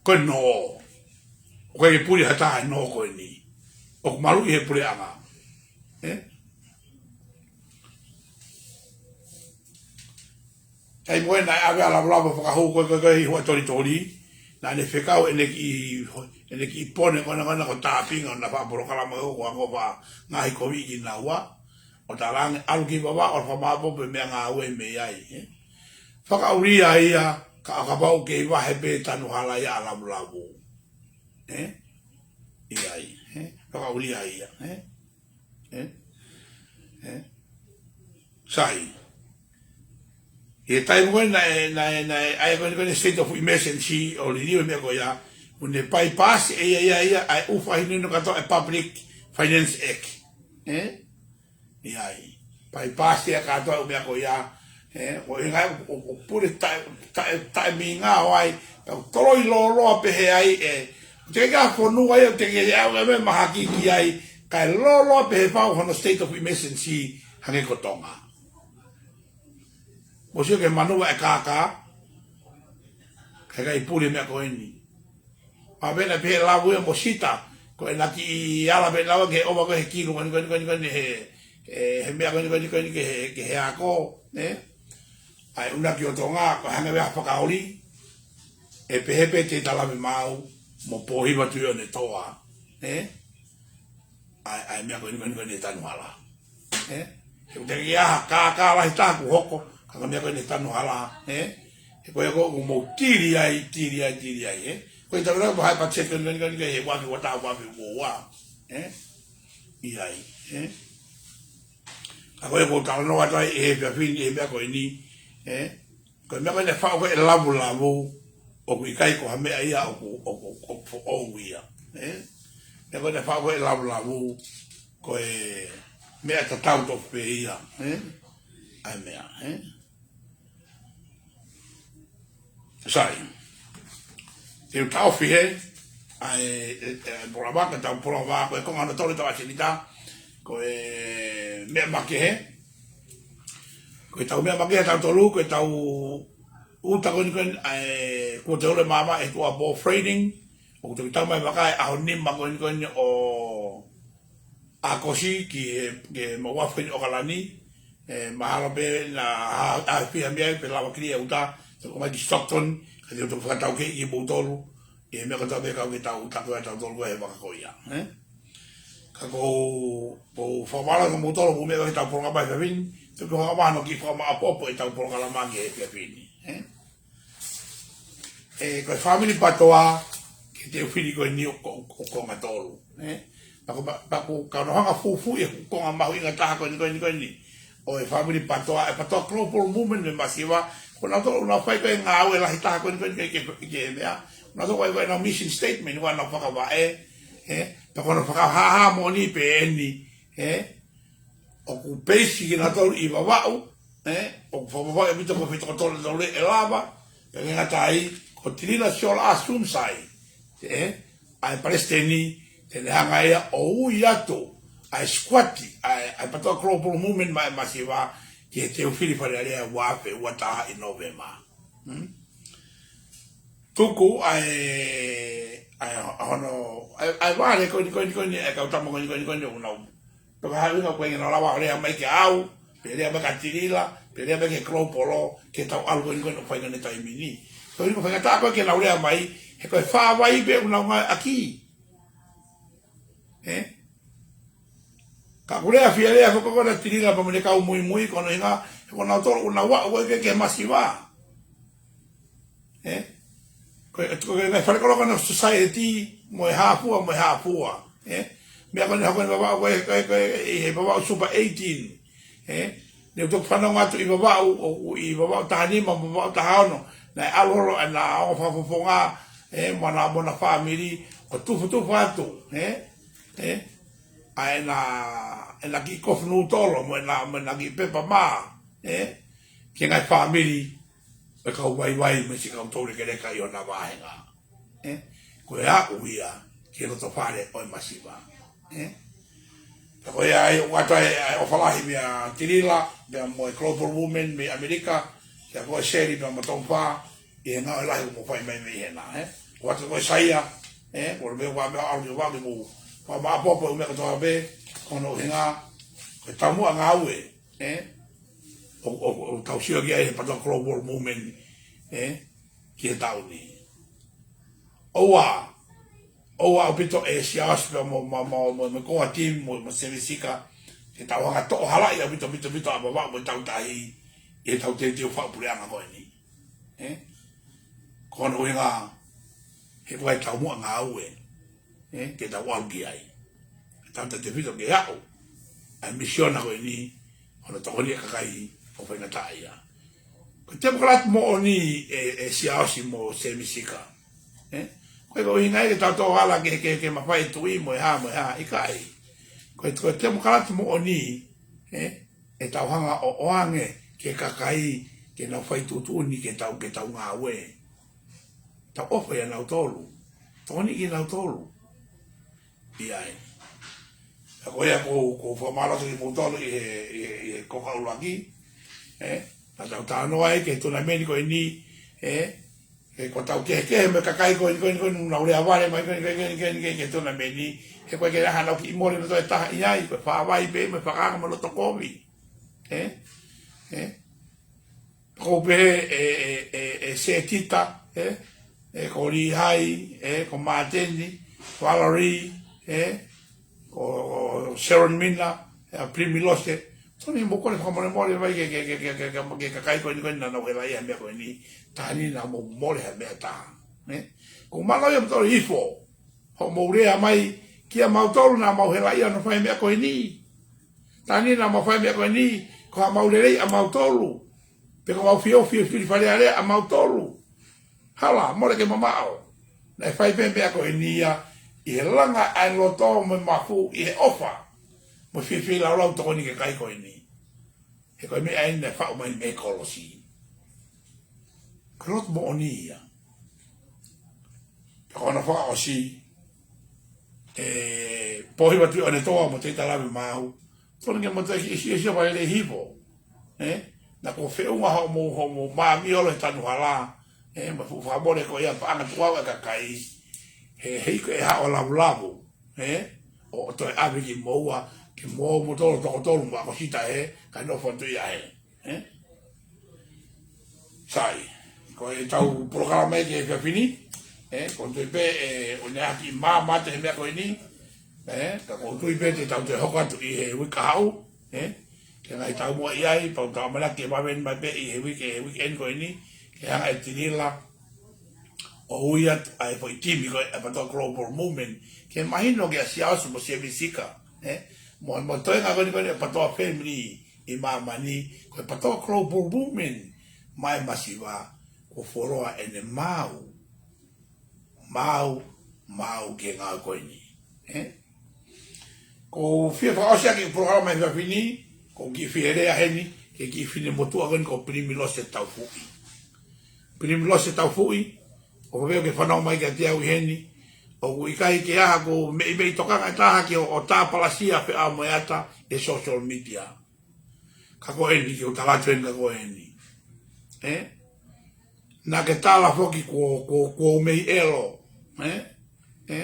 Ko e nō. ʻOku ʻikai ke puli ha taha he nō ko eni. ʻOku maluʻi he puleʻanga. Ē? Taimi ko ē naʻe ʻave ʻa Lavulavu ʻo fakahū ko ē, ko ē, ko ē ʻi Huʻatolitoli, naʻa ne fekau ʻene kiʻi, ʻene kiʻi pone ko ena, ko ena ko Tāpinga, ʻo na fakapolokalama ko ē, ko e ako fakangaahi koviʻi kinaua, ʻo talaange ʻalu ki Vavaʻu ʻo fakamāʻopoʻopo e meʻangāue mei ai, ē. Fakaʻulia ia, Ka ʻo kapau ʻoku kei vahe pē tanu hala ia ʻa Lavulavu. Ē? ʻIo ai, ē? Fakaʻulia ia, ē? Ē? Ē? Sai. ʻI he taimi ko ē naʻe, naʻe, naʻe, ʻa e ko ē, ko ē state of emergency ʻo liliu e meʻa ko ia, ʻoku ne bypass ʻe ia, ia, ia, ʻa e ʻū fakahinohino kātoa ʻa e Public Finance Act. Ē? ʻIo ai. Bypass ia kātoa e ʻū meʻa ko ia. Ē, ʻo e ngaahi ʻū, ʻū, ʻū pule taʻe, taʻe, taʻe mīngao ai. Pea ʻoku toloi lōloa pehē ai ē. Teʻeki ke fonua ia, teʻeki ke ʻave e meʻa mahaki ki ai. Kae lōloa pehē pau hono state of emergency hangē ko Tonga. Mou sio ki he manuva e kākā. Kae ʻikai puli e meʻa ko eni. Pea pehē naʻe pehē Lavu ia mo Sita, ko ʻena kiʻi ala pē naua ke ʻova ko ē he kilu ko eni, ko eni, ko eni, ko eni he, he, he meʻa ko eni, ko eni, ko eni ke he, ke he ako, ē? ʻA e ʻuhinga ki ʻo Tonga, ko e hangē pē ha fakaoli, ʻe pehē pē Teitei Lavemaau mo Pōhiva Tuʻiʻonetoa, ē? ʻA e, ʻa e meʻa ko eni, ko eni, ko eni he tanu hala. Ē? He ʻoku teʻeki ai ha kākā lahi taha kuo hoko, ka ko e meʻa ko eni he tanu hala, ē? He ko ia ko ē ʻoku mou tili ai, tili ai, tili ai, ē? Ko e taʻu ʻe ua mo e high budget ko eni, ko eni, ko eni, ko eni, he ua afe ua taha, ua afe ua ua, ē? ʻIo ai, ē? Ka ko ia ʻoku ou talanoa atu ai he efiafi ni, he meʻa ko eni, ē? Ko e meʻa ko ē naʻe faʻu ko ē ʻe Lavulavu, ʻoku ʻikai ko ha meʻa ia ʻoku, ʻoku, ʻoku foʻou ia. Ē? Meʻa ko ē naʻe faʻu ko ē ʻe Lavulavu, ko e meʻa tatau tofu pē ia. Ē? ʻA e meʻa, ē? Sai. Te u taʻofi hē, ʻa e, ʻa e, ʻa e polokalama, ko ʻetau polokalama, ko e konga hono tolu ʻetau ʻasenita, ko e meʻa makehe. Ko ʻetau meʻa makehe ʻatautolu, ko ʻetau ʻuta ko eni ko eni, ʻa e, kuo teu le mama e tuʻa ball freighting, ʻoku toki tau mai vaka e ʻaho nima ko eni ko eni ʻo ʻAokosi ki he, ki he maʻu afe ko eni ʻAokalani, ē, mahalo pē naʻa, ʻa, ʻa, fiha mei ai pē lava kili e ʻuta, te u ʻomai ki Stockton, ka te u toki fakataukei kimoutolu, ʻi he meʻa kotoa pē ʻoku kau ke tau ʻuta ko ē ʻatautolu ko ē he vaka ko ia, ē? Ka ʻoku ou, ʻoku ou fakamālō kimoutolu, mou meʻa ki heʻetau polokalama he efiafi ni, te u toki hanga mai hono kiʻi fakamaʻopoʻopo ʻetau polokalama ki he efiafi ni, ē? Ē, ko e fāmili PATOA, ki he teu fili ko eni ʻo, ʻo, ʻo konga tolu, ē? Pea ko, pea, pea ʻoku ou kau ʻo hanga ʻo fufuuʻi e konga mahuʻinga taha ko eni, ko eni, ko eni. ʻO e fāmili PATOA, e PATOA Global Movement mei Masiva, ko nautolu ʻoku nau fai ko ē ngāue lahi taha ko eni, ko eni, ke, ke, ke meʻa. Nautolu ko ē, ko ʻenau mission statement, ko ʻenau fakavaʻe, ē? Pea ko ʻenau fakahāhā moʻoni pē eni, ē? ʻOku peisi kinautolu ʻi Vavaʻu, ē, ʻoku fakavavau ʻaupito ko e fai toko tolu tolu ʻe lava, pea ʻikai ngata ai, ko Tilila Siola Asumsai, ē, ʻa e palesiteni, te ne hanga ia ʻo ui atu, ʻa e squad, ʻa e, ʻa e PATOA Global Movement mei Masiva, ki he teu fili Fale Alea ua afe ua taha ʻi Nōvema. Hmm? Tuku ʻa e, ʻa e hono, ʻa e, ʻa e vale ko eni, ko eni, ko eni, ʻa e kau tama ko eni, ko eni, ko eni, ʻoku nau. Pea ko e hā e ʻuhinga ʻoku ʻikai ke nau lava ʻo lea mai kia au, pe lea mai kia Tilila, pe lea mai ki he Global, ke tau ʻalu ko eni, ko eni ʻo fai ko eni taimi ni. Ko e ʻuhinga faingataʻa ko ē ke nau lea mai, he ko e fāvai pē ʻoku nau ngāueʻaki. Ē? Ka ʻoku lea fie lea foki ko ē ʻa Tilila pea mo ʻene kau muimui, ko hono ʻuhinga, he ko nautolu ʻoku nau aʻu ko ē ki he Masiva. Ē? Ko e, ko e ngaahi fale koloa ko ena ʻo e society, mo e hā fua, mo e hā fua. Ē? Meʻa ko eni hoko eni Vavaʻu ko ē, ko ē, ko ē, ʻi he Vavaʻu Super eighteen. Ē? Ne u toki fanongo atu ʻi Vavaʻu, ʻo, ʻo ʻi Vavaʻu taha nima, Vavaʻu taha ono. Naʻe ʻalu holo ʻena ongo fakafofonga, ē, mo ʻena, mo ʻena fāmili, ʻo tufotufa atu, ē? Ē? ʻA ʻena, ʻena kiʻi kofu nūtolo, mo ʻena, mo ʻena kiʻi pepa mā, ē? Ki he ngaahi fāmili, ʻo e kau vaivai, mo e siʻi kau toulekeleka ʻi hona vāhenga. Ē? Ko e aʻu ia ki he loto fale ʻo e Masiva. Ē? Pea ko ia ai ʻoku ʻatā e, ʻa e ʻofa lahi meia Tilila, pea mo e Global Women mei ʻAmelika, pea ko e Seli pea mo Tonga, ʻi he ngāue lahi ʻoku mou fai mai mei hena, ē? ʻOku ʻatā ko e Saia, ē? Ko e meʻa ʻoku ʻalu ki Vavaʻu ke mou fakamaʻopoʻopo e ʻū meʻa kotoa pē, ko hono ʻuhinga, ko e taumuʻa ngāue, ē? ʻO, ʻo, ʻo tau sio ki ai he PATOA Global Movement, ē? Ki he taʻu ni. ʻOua, ʻoua ʻaupito e Siaosi pea mo, mo, mo, mo, mo Koa Tim, mo, mo Sevisika, ke tau hanga ʻo toʻo halaʻi ʻaupito, pito, pito ʻa Vavaʻu mo e Tautahi, ʻi heʻetau teuteu fakapuleʻanga ko eni. Ē? Ko hono ʻuhinga, he ko e taumuʻa ngāue, ē, ke tau ʻalu ki ai. Tau tatefito ke aʻu ʻa e misiona ko eni, hono tokoni ʻa e kakai ʻoku faingataʻaʻia. Ko e temokalati moʻoni ē, ē Siaosi mo Sēmisi Sika. Ē? Ko e ʻuhinga ia ke tau tō ala ke, ke, ke mafai tuʻi mo e hā, mo e hā, ʻikai. Ko e, ko e temokalati moʻoni, ē, ʻe tau hanga ʻo ʻoange ki he kakai, ke nau fai tuʻutuʻuni ke tau, ke tau ngāue. Tau ʻofa ʻia nautolu. Tokoni kinautolu. ʻIa ē. Ka ko ia ʻoku ou, ʻoku ou fakamālō atu kimoutolu ʻi he, ʻi he, ʻi he konga ʻuluaki. Ē? Naʻa tau talanoa ai ki he tournament ko eni, ē? He ko ʻetau kehekehe mo e kakai ko eni, ko eni, ko eni, nau lea vale mai, ko eni, ko eni, ko eni, ko eni, ko eni, ki he tournament. He ko e ke laha nau kiʻi mole nautolu ʻe taha ʻi ai, ko e Faʻavai pē, mo e Fakaanga mo Lotokovi. Ē? Ē? Ko pē ē, ē, ē, ē Setita, ē? Ē, ko Lihai, ē, ko Māteni, Valerie, ē? Ko, ko Sharon Mina, ē, Primilose. Tonu mo kole fakamolemole mai ke, ke, ke kakai ko eni ko eni naʻa nau helaʻia he meʻa ko eni. Taha ni naʻa mou mole he meʻa taha. Ē? Ko mālō ia mo tolu ifo. Hoʻomou lea mai kia mautolu naʻa mau helaʻia hono fai meʻa ko eni. Taha ni naʻa mau fai meʻa ko eni, ko haʻamau lelei ʻamautolu. Pe ko mau fio, fio, fili fale alea ʻamautolu. Hala, mole ke mamaʻo. Naʻe fai pē meʻa ko eni ia, ʻi he langa ʻa e loto mo e mafu, ʻi he ʻofa. Mo e fiefia laulau tokoni ki he kakai ko eni. He ko e meʻa eni naʻe faʻu mai mei he kolosi. Ko e lotu moʻoni ia. Pea ko hono fakaʻosi, ē, Pōhiva Tuʻiʻonetoa mo Teita Lavemaau. Tonu ke mou toe kiʻi sio, sio vale lelei hifo. Ē? Naʻa kuo feʻunga hoʻomou, hoʻomou māmio ʻi he tanu hala. Ē, mo e fuʻu fakamole ko ia paʻanga tuʻu ʻa e kakai. He, he ʻikai ke haʻu ʻo lavulavu. Ē? ʻO, ʻo toe ʻave kimoua, ke mou, mou tolo toko tolu mo ako sita he, ka nofo atu ia he. Ē? Sai, ko ʻetau polokalama ki he efiafi ni, ē, ko e tui pē, ē, ʻoku ne ʻaki māmā atu he meʻa ko eni, ē, ka ko e tui pē te tau toe hoko atu ʻi he uike kahaʻu, ē, ke ngaahi taumuʻa ʻi ai, pea tau ʻamanaki ke vave mai pē ʻi he uike, he weekend ko eni, ke hanga ʻe Tinila, ʻo ui atu ʻa e foʻi timi ko e ʻApatoa Global Movement, ke mahino kia Siaosi mo Sēmisi Sika, ē, mo, mo e toenga ko eni ko eni ʻApatoa Family, ʻi māmani, ko e ʻApatoa Global Movement, mai masiva, kuo fuoloa ʻene maau, maau, maau ki he ngāue ko eni. Ē? ʻOku ou fie fakaʻosi ʻaki e polokalama he efiafi ni, ko e kiʻi fie lea heni, ki he kiʻi finemotuʻa ko eni ko Primilose Taufuʻi. Primilose Taufuʻi, ʻoku ou pehē ke fanongo mai kiate au ʻi heni, ʻoku ʻikai ke ʻi ai haku meimei tokanga ʻe taha ki hoʻo tāpalasia feʻao mo e ata he social media. Ka ko eni, ke u tala atu eni ka ko eni. Ē? Naʻa ke tala foki kuo, kuo, kuo mei ʻelo. Ē? Ē?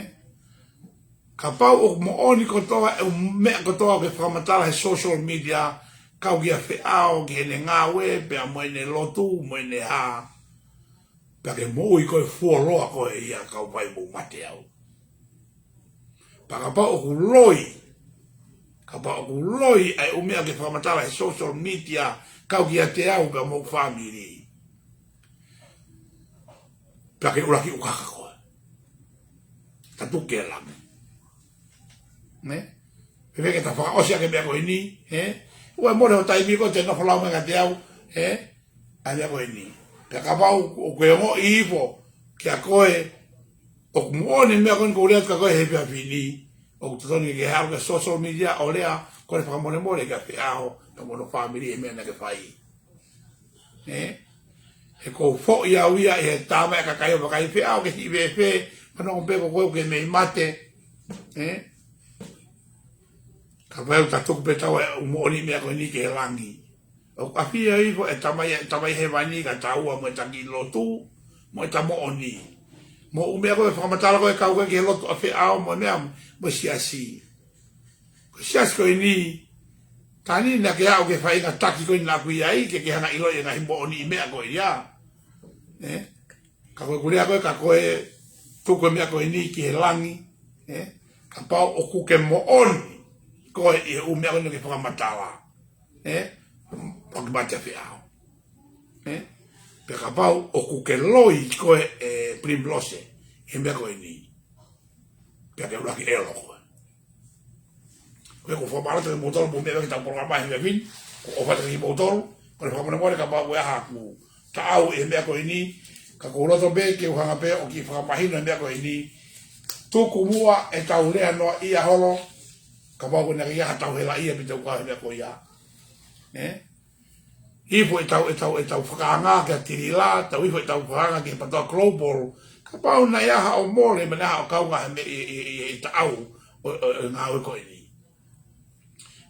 Kapau ʻoku moʻoni kotoa, ʻū meʻa kotoa ʻoku ke fakamatala he social media, kau kia feʻao, ki heʻene ngāue, pea mo ʻene lotu, mo ʻene hā. Pea ke moʻui koe fuoloa koe ia kau fai mou mate au. Pea kapau ʻoku loi, kapau ʻoku loi ʻa e ʻū meʻa ke fakamatala he social media, kau kiate au pea mo hoku fāmili. Pea ke ʻuluaki ʻukaka koe. Tatu ke lame. Ne? Pea ke ta fakaʻosi ʻaki e meʻa ko eni, ē? ʻOua ʻe mole ho taimi ko ē te nofo lau mai kiate au, ē? ʻA e meʻa ko eni. Pea kapau ʻoku ke ongoʻi hifo kia koe, ʻoku moʻoni e meʻa ko eni ʻoku ou lea atu kia koe he efiafi ni, ʻoku totonu ke ke haʻu ki he social media ʻo lea, kole fakamolemole kia feʻao, pea mo hono fāmili he meʻa naʻa ke fai. Ē? He ʻoku ou foʻi au ia ʻi he tama e kakai ʻo vakai feʻao ke siʻi fēfē, fanongo pē ko koe ʻoku ke mei mate. Ē? Kapau ʻe ta tuku pē taua e ʻū moʻoni meʻa ko eni ki he langi. ʻOku ʻafio hifo e Tamai, e Tamai Hēvani kiate taua mo ʻeta kiʻi lotu, mo ʻeta moʻoni. Mo e ʻū meʻa ko ē fakamatala ko ē kau ko ē ki he lotu ʻa feʻao mo e meʻa mo e siasi. Ko e siasi ko eni, taha ni naʻa ke aʻu ki he faʻahinga taki ko ē naʻa ku ʻi ai, ke ke hanga ʻiloʻi e ngaahi moʻoni meʻa ko ia. Ē? Ka ko e kulea ko ē, ka ko e tuku e meʻa ko eni ki he langi. Ē? Kapau ʻoku ke moʻoni, ko e ʻi he ʻū meʻa ko eni ke fakamatala. Ē? Paki mate ʻa feʻao. Ē? Pea kapau ʻoku ke loi koe ʻe Primrose he meʻa ko eni, pea ke ʻuluaki ʻelo koe. Ko ia ʻoku ou fakamālō atu kimoutolu mou meʻa mai ki heʻetau polokalama he efiafi ni, ʻoku ou ʻofa atu kimoutolu, ko e fakamolemole kapau ʻoku ʻi ai haʻaku taʻau he meʻa ko eni, ka ʻoku ou loto pē ke u hanga pē ʻo kiʻi fakamahino he meʻa ko eni, tuku muʻa ʻetau lea noaʻia holo, kapau ʻoku ʻikai ke ʻi ai haʻatau helaʻia pea tau kau he meʻa ko ia. Ē? Hifo ʻetau, ʻetau, ʻetau fakaanga ki he Tilila, tau hifo ʻetau fakaanga ki he PTOA Global, kapau naʻe ʻi ai haʻo mole, mo e ʻi ai haʻo kaunga he meʻa ʻi, ʻi, ʻi, ʻi he taʻau ʻo, ʻo, ʻo e ngāue ko eni.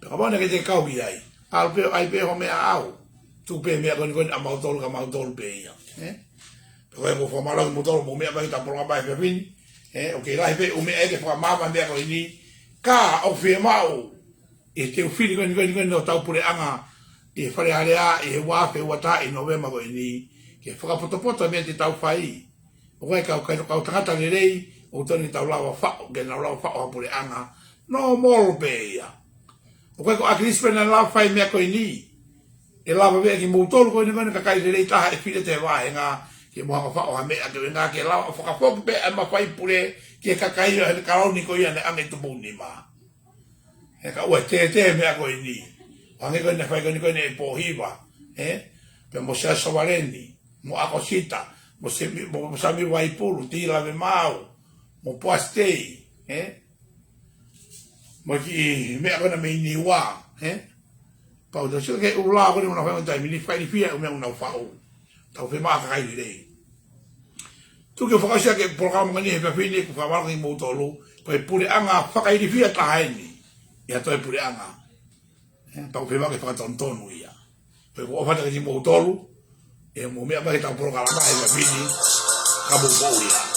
Pea kapau naʻe ʻikai te ke kau ki ai, ʻalu pē ʻo ʻai pē hoʻo meʻa ʻaʻau. Tuku pē meʻa ko eni ko eni ʻamautolu kia mautolu pē ia. Ē? Pea ko ia ʻoku ou fakamālō atu kimoutolu mou meʻa mai ki heʻetau polokalama he efiafi ni. Ē, ʻoku kei lahi pē ʻū meʻa ke fakamaama he meʻa ko eni. Ka ʻoku fiemaʻu ʻe he teu fili ko eni, ko eni, ko eni ʻo hotau puleʻanga ʻi he Fale Alea ʻi he ua afe ua taha ʻi Nōvema ko eni, ke fakapotopoto e meʻa te tau fai. ʻOku ʻi ai e kau, kau, kau tangata lelei, ʻoku totonu ke tau lava ʻo faʻo, ke nau lava ʻo faʻo ha puleʻanga. Nōmolo pē ia. ʻOku ʻikai ko ʻAkilisi pē naʻa ne lava ʻo fai e meʻa ko eni. ʻE lava pē kimoutolu ko eni, ko eni kakai lelei taha ʻe fili ʻi he vāhenga, ke mou hanga ʻo faʻo ha meʻa, ke ʻuhinga ke lava ʻo fakafoki pē ʻa e mafai pule ki he kakai ʻo e kalauni ko ia naʻe ʻange tupu nima. Ē, ka ʻoua ʻe tētē e meʻa ko eni. ʻO hangē ko eni naʻe fai ko eni ko eni ʻe Pōhiva. Ē? Pea mo Siaosi Sovaleni, mo ʻAkosita, mo Semi, mo, mo Sami Vaipulu, Tila Vemau, mo Poasi Tei, ē? Mo e kiʻi meʻa ko ena mei Niua, ē? Pau tau sio ki he ʻū lao ko eni ʻoku nau fai he taimi ni, fakailifia e ʻū meʻa ʻoku nau faʻo. Tau fiemaʻu ha kakai lelei. Tuku ke u fakaʻosi ʻaki e polokalama ko eni he efiafi ni, ʻoku ou fakamālō atu kimoutolu, ko e puleʻanga fakailifia taha eni ʻi ha toe puleʻanga. Ē, pea ʻoku fiemaʻu ke fakatonutonu ia. Ko ia ʻoku ou ʻofa atu kiate kimoutolu, ē, mou meʻa mai ki heʻetau polokalama he efiafi ni, ka mou pō ia.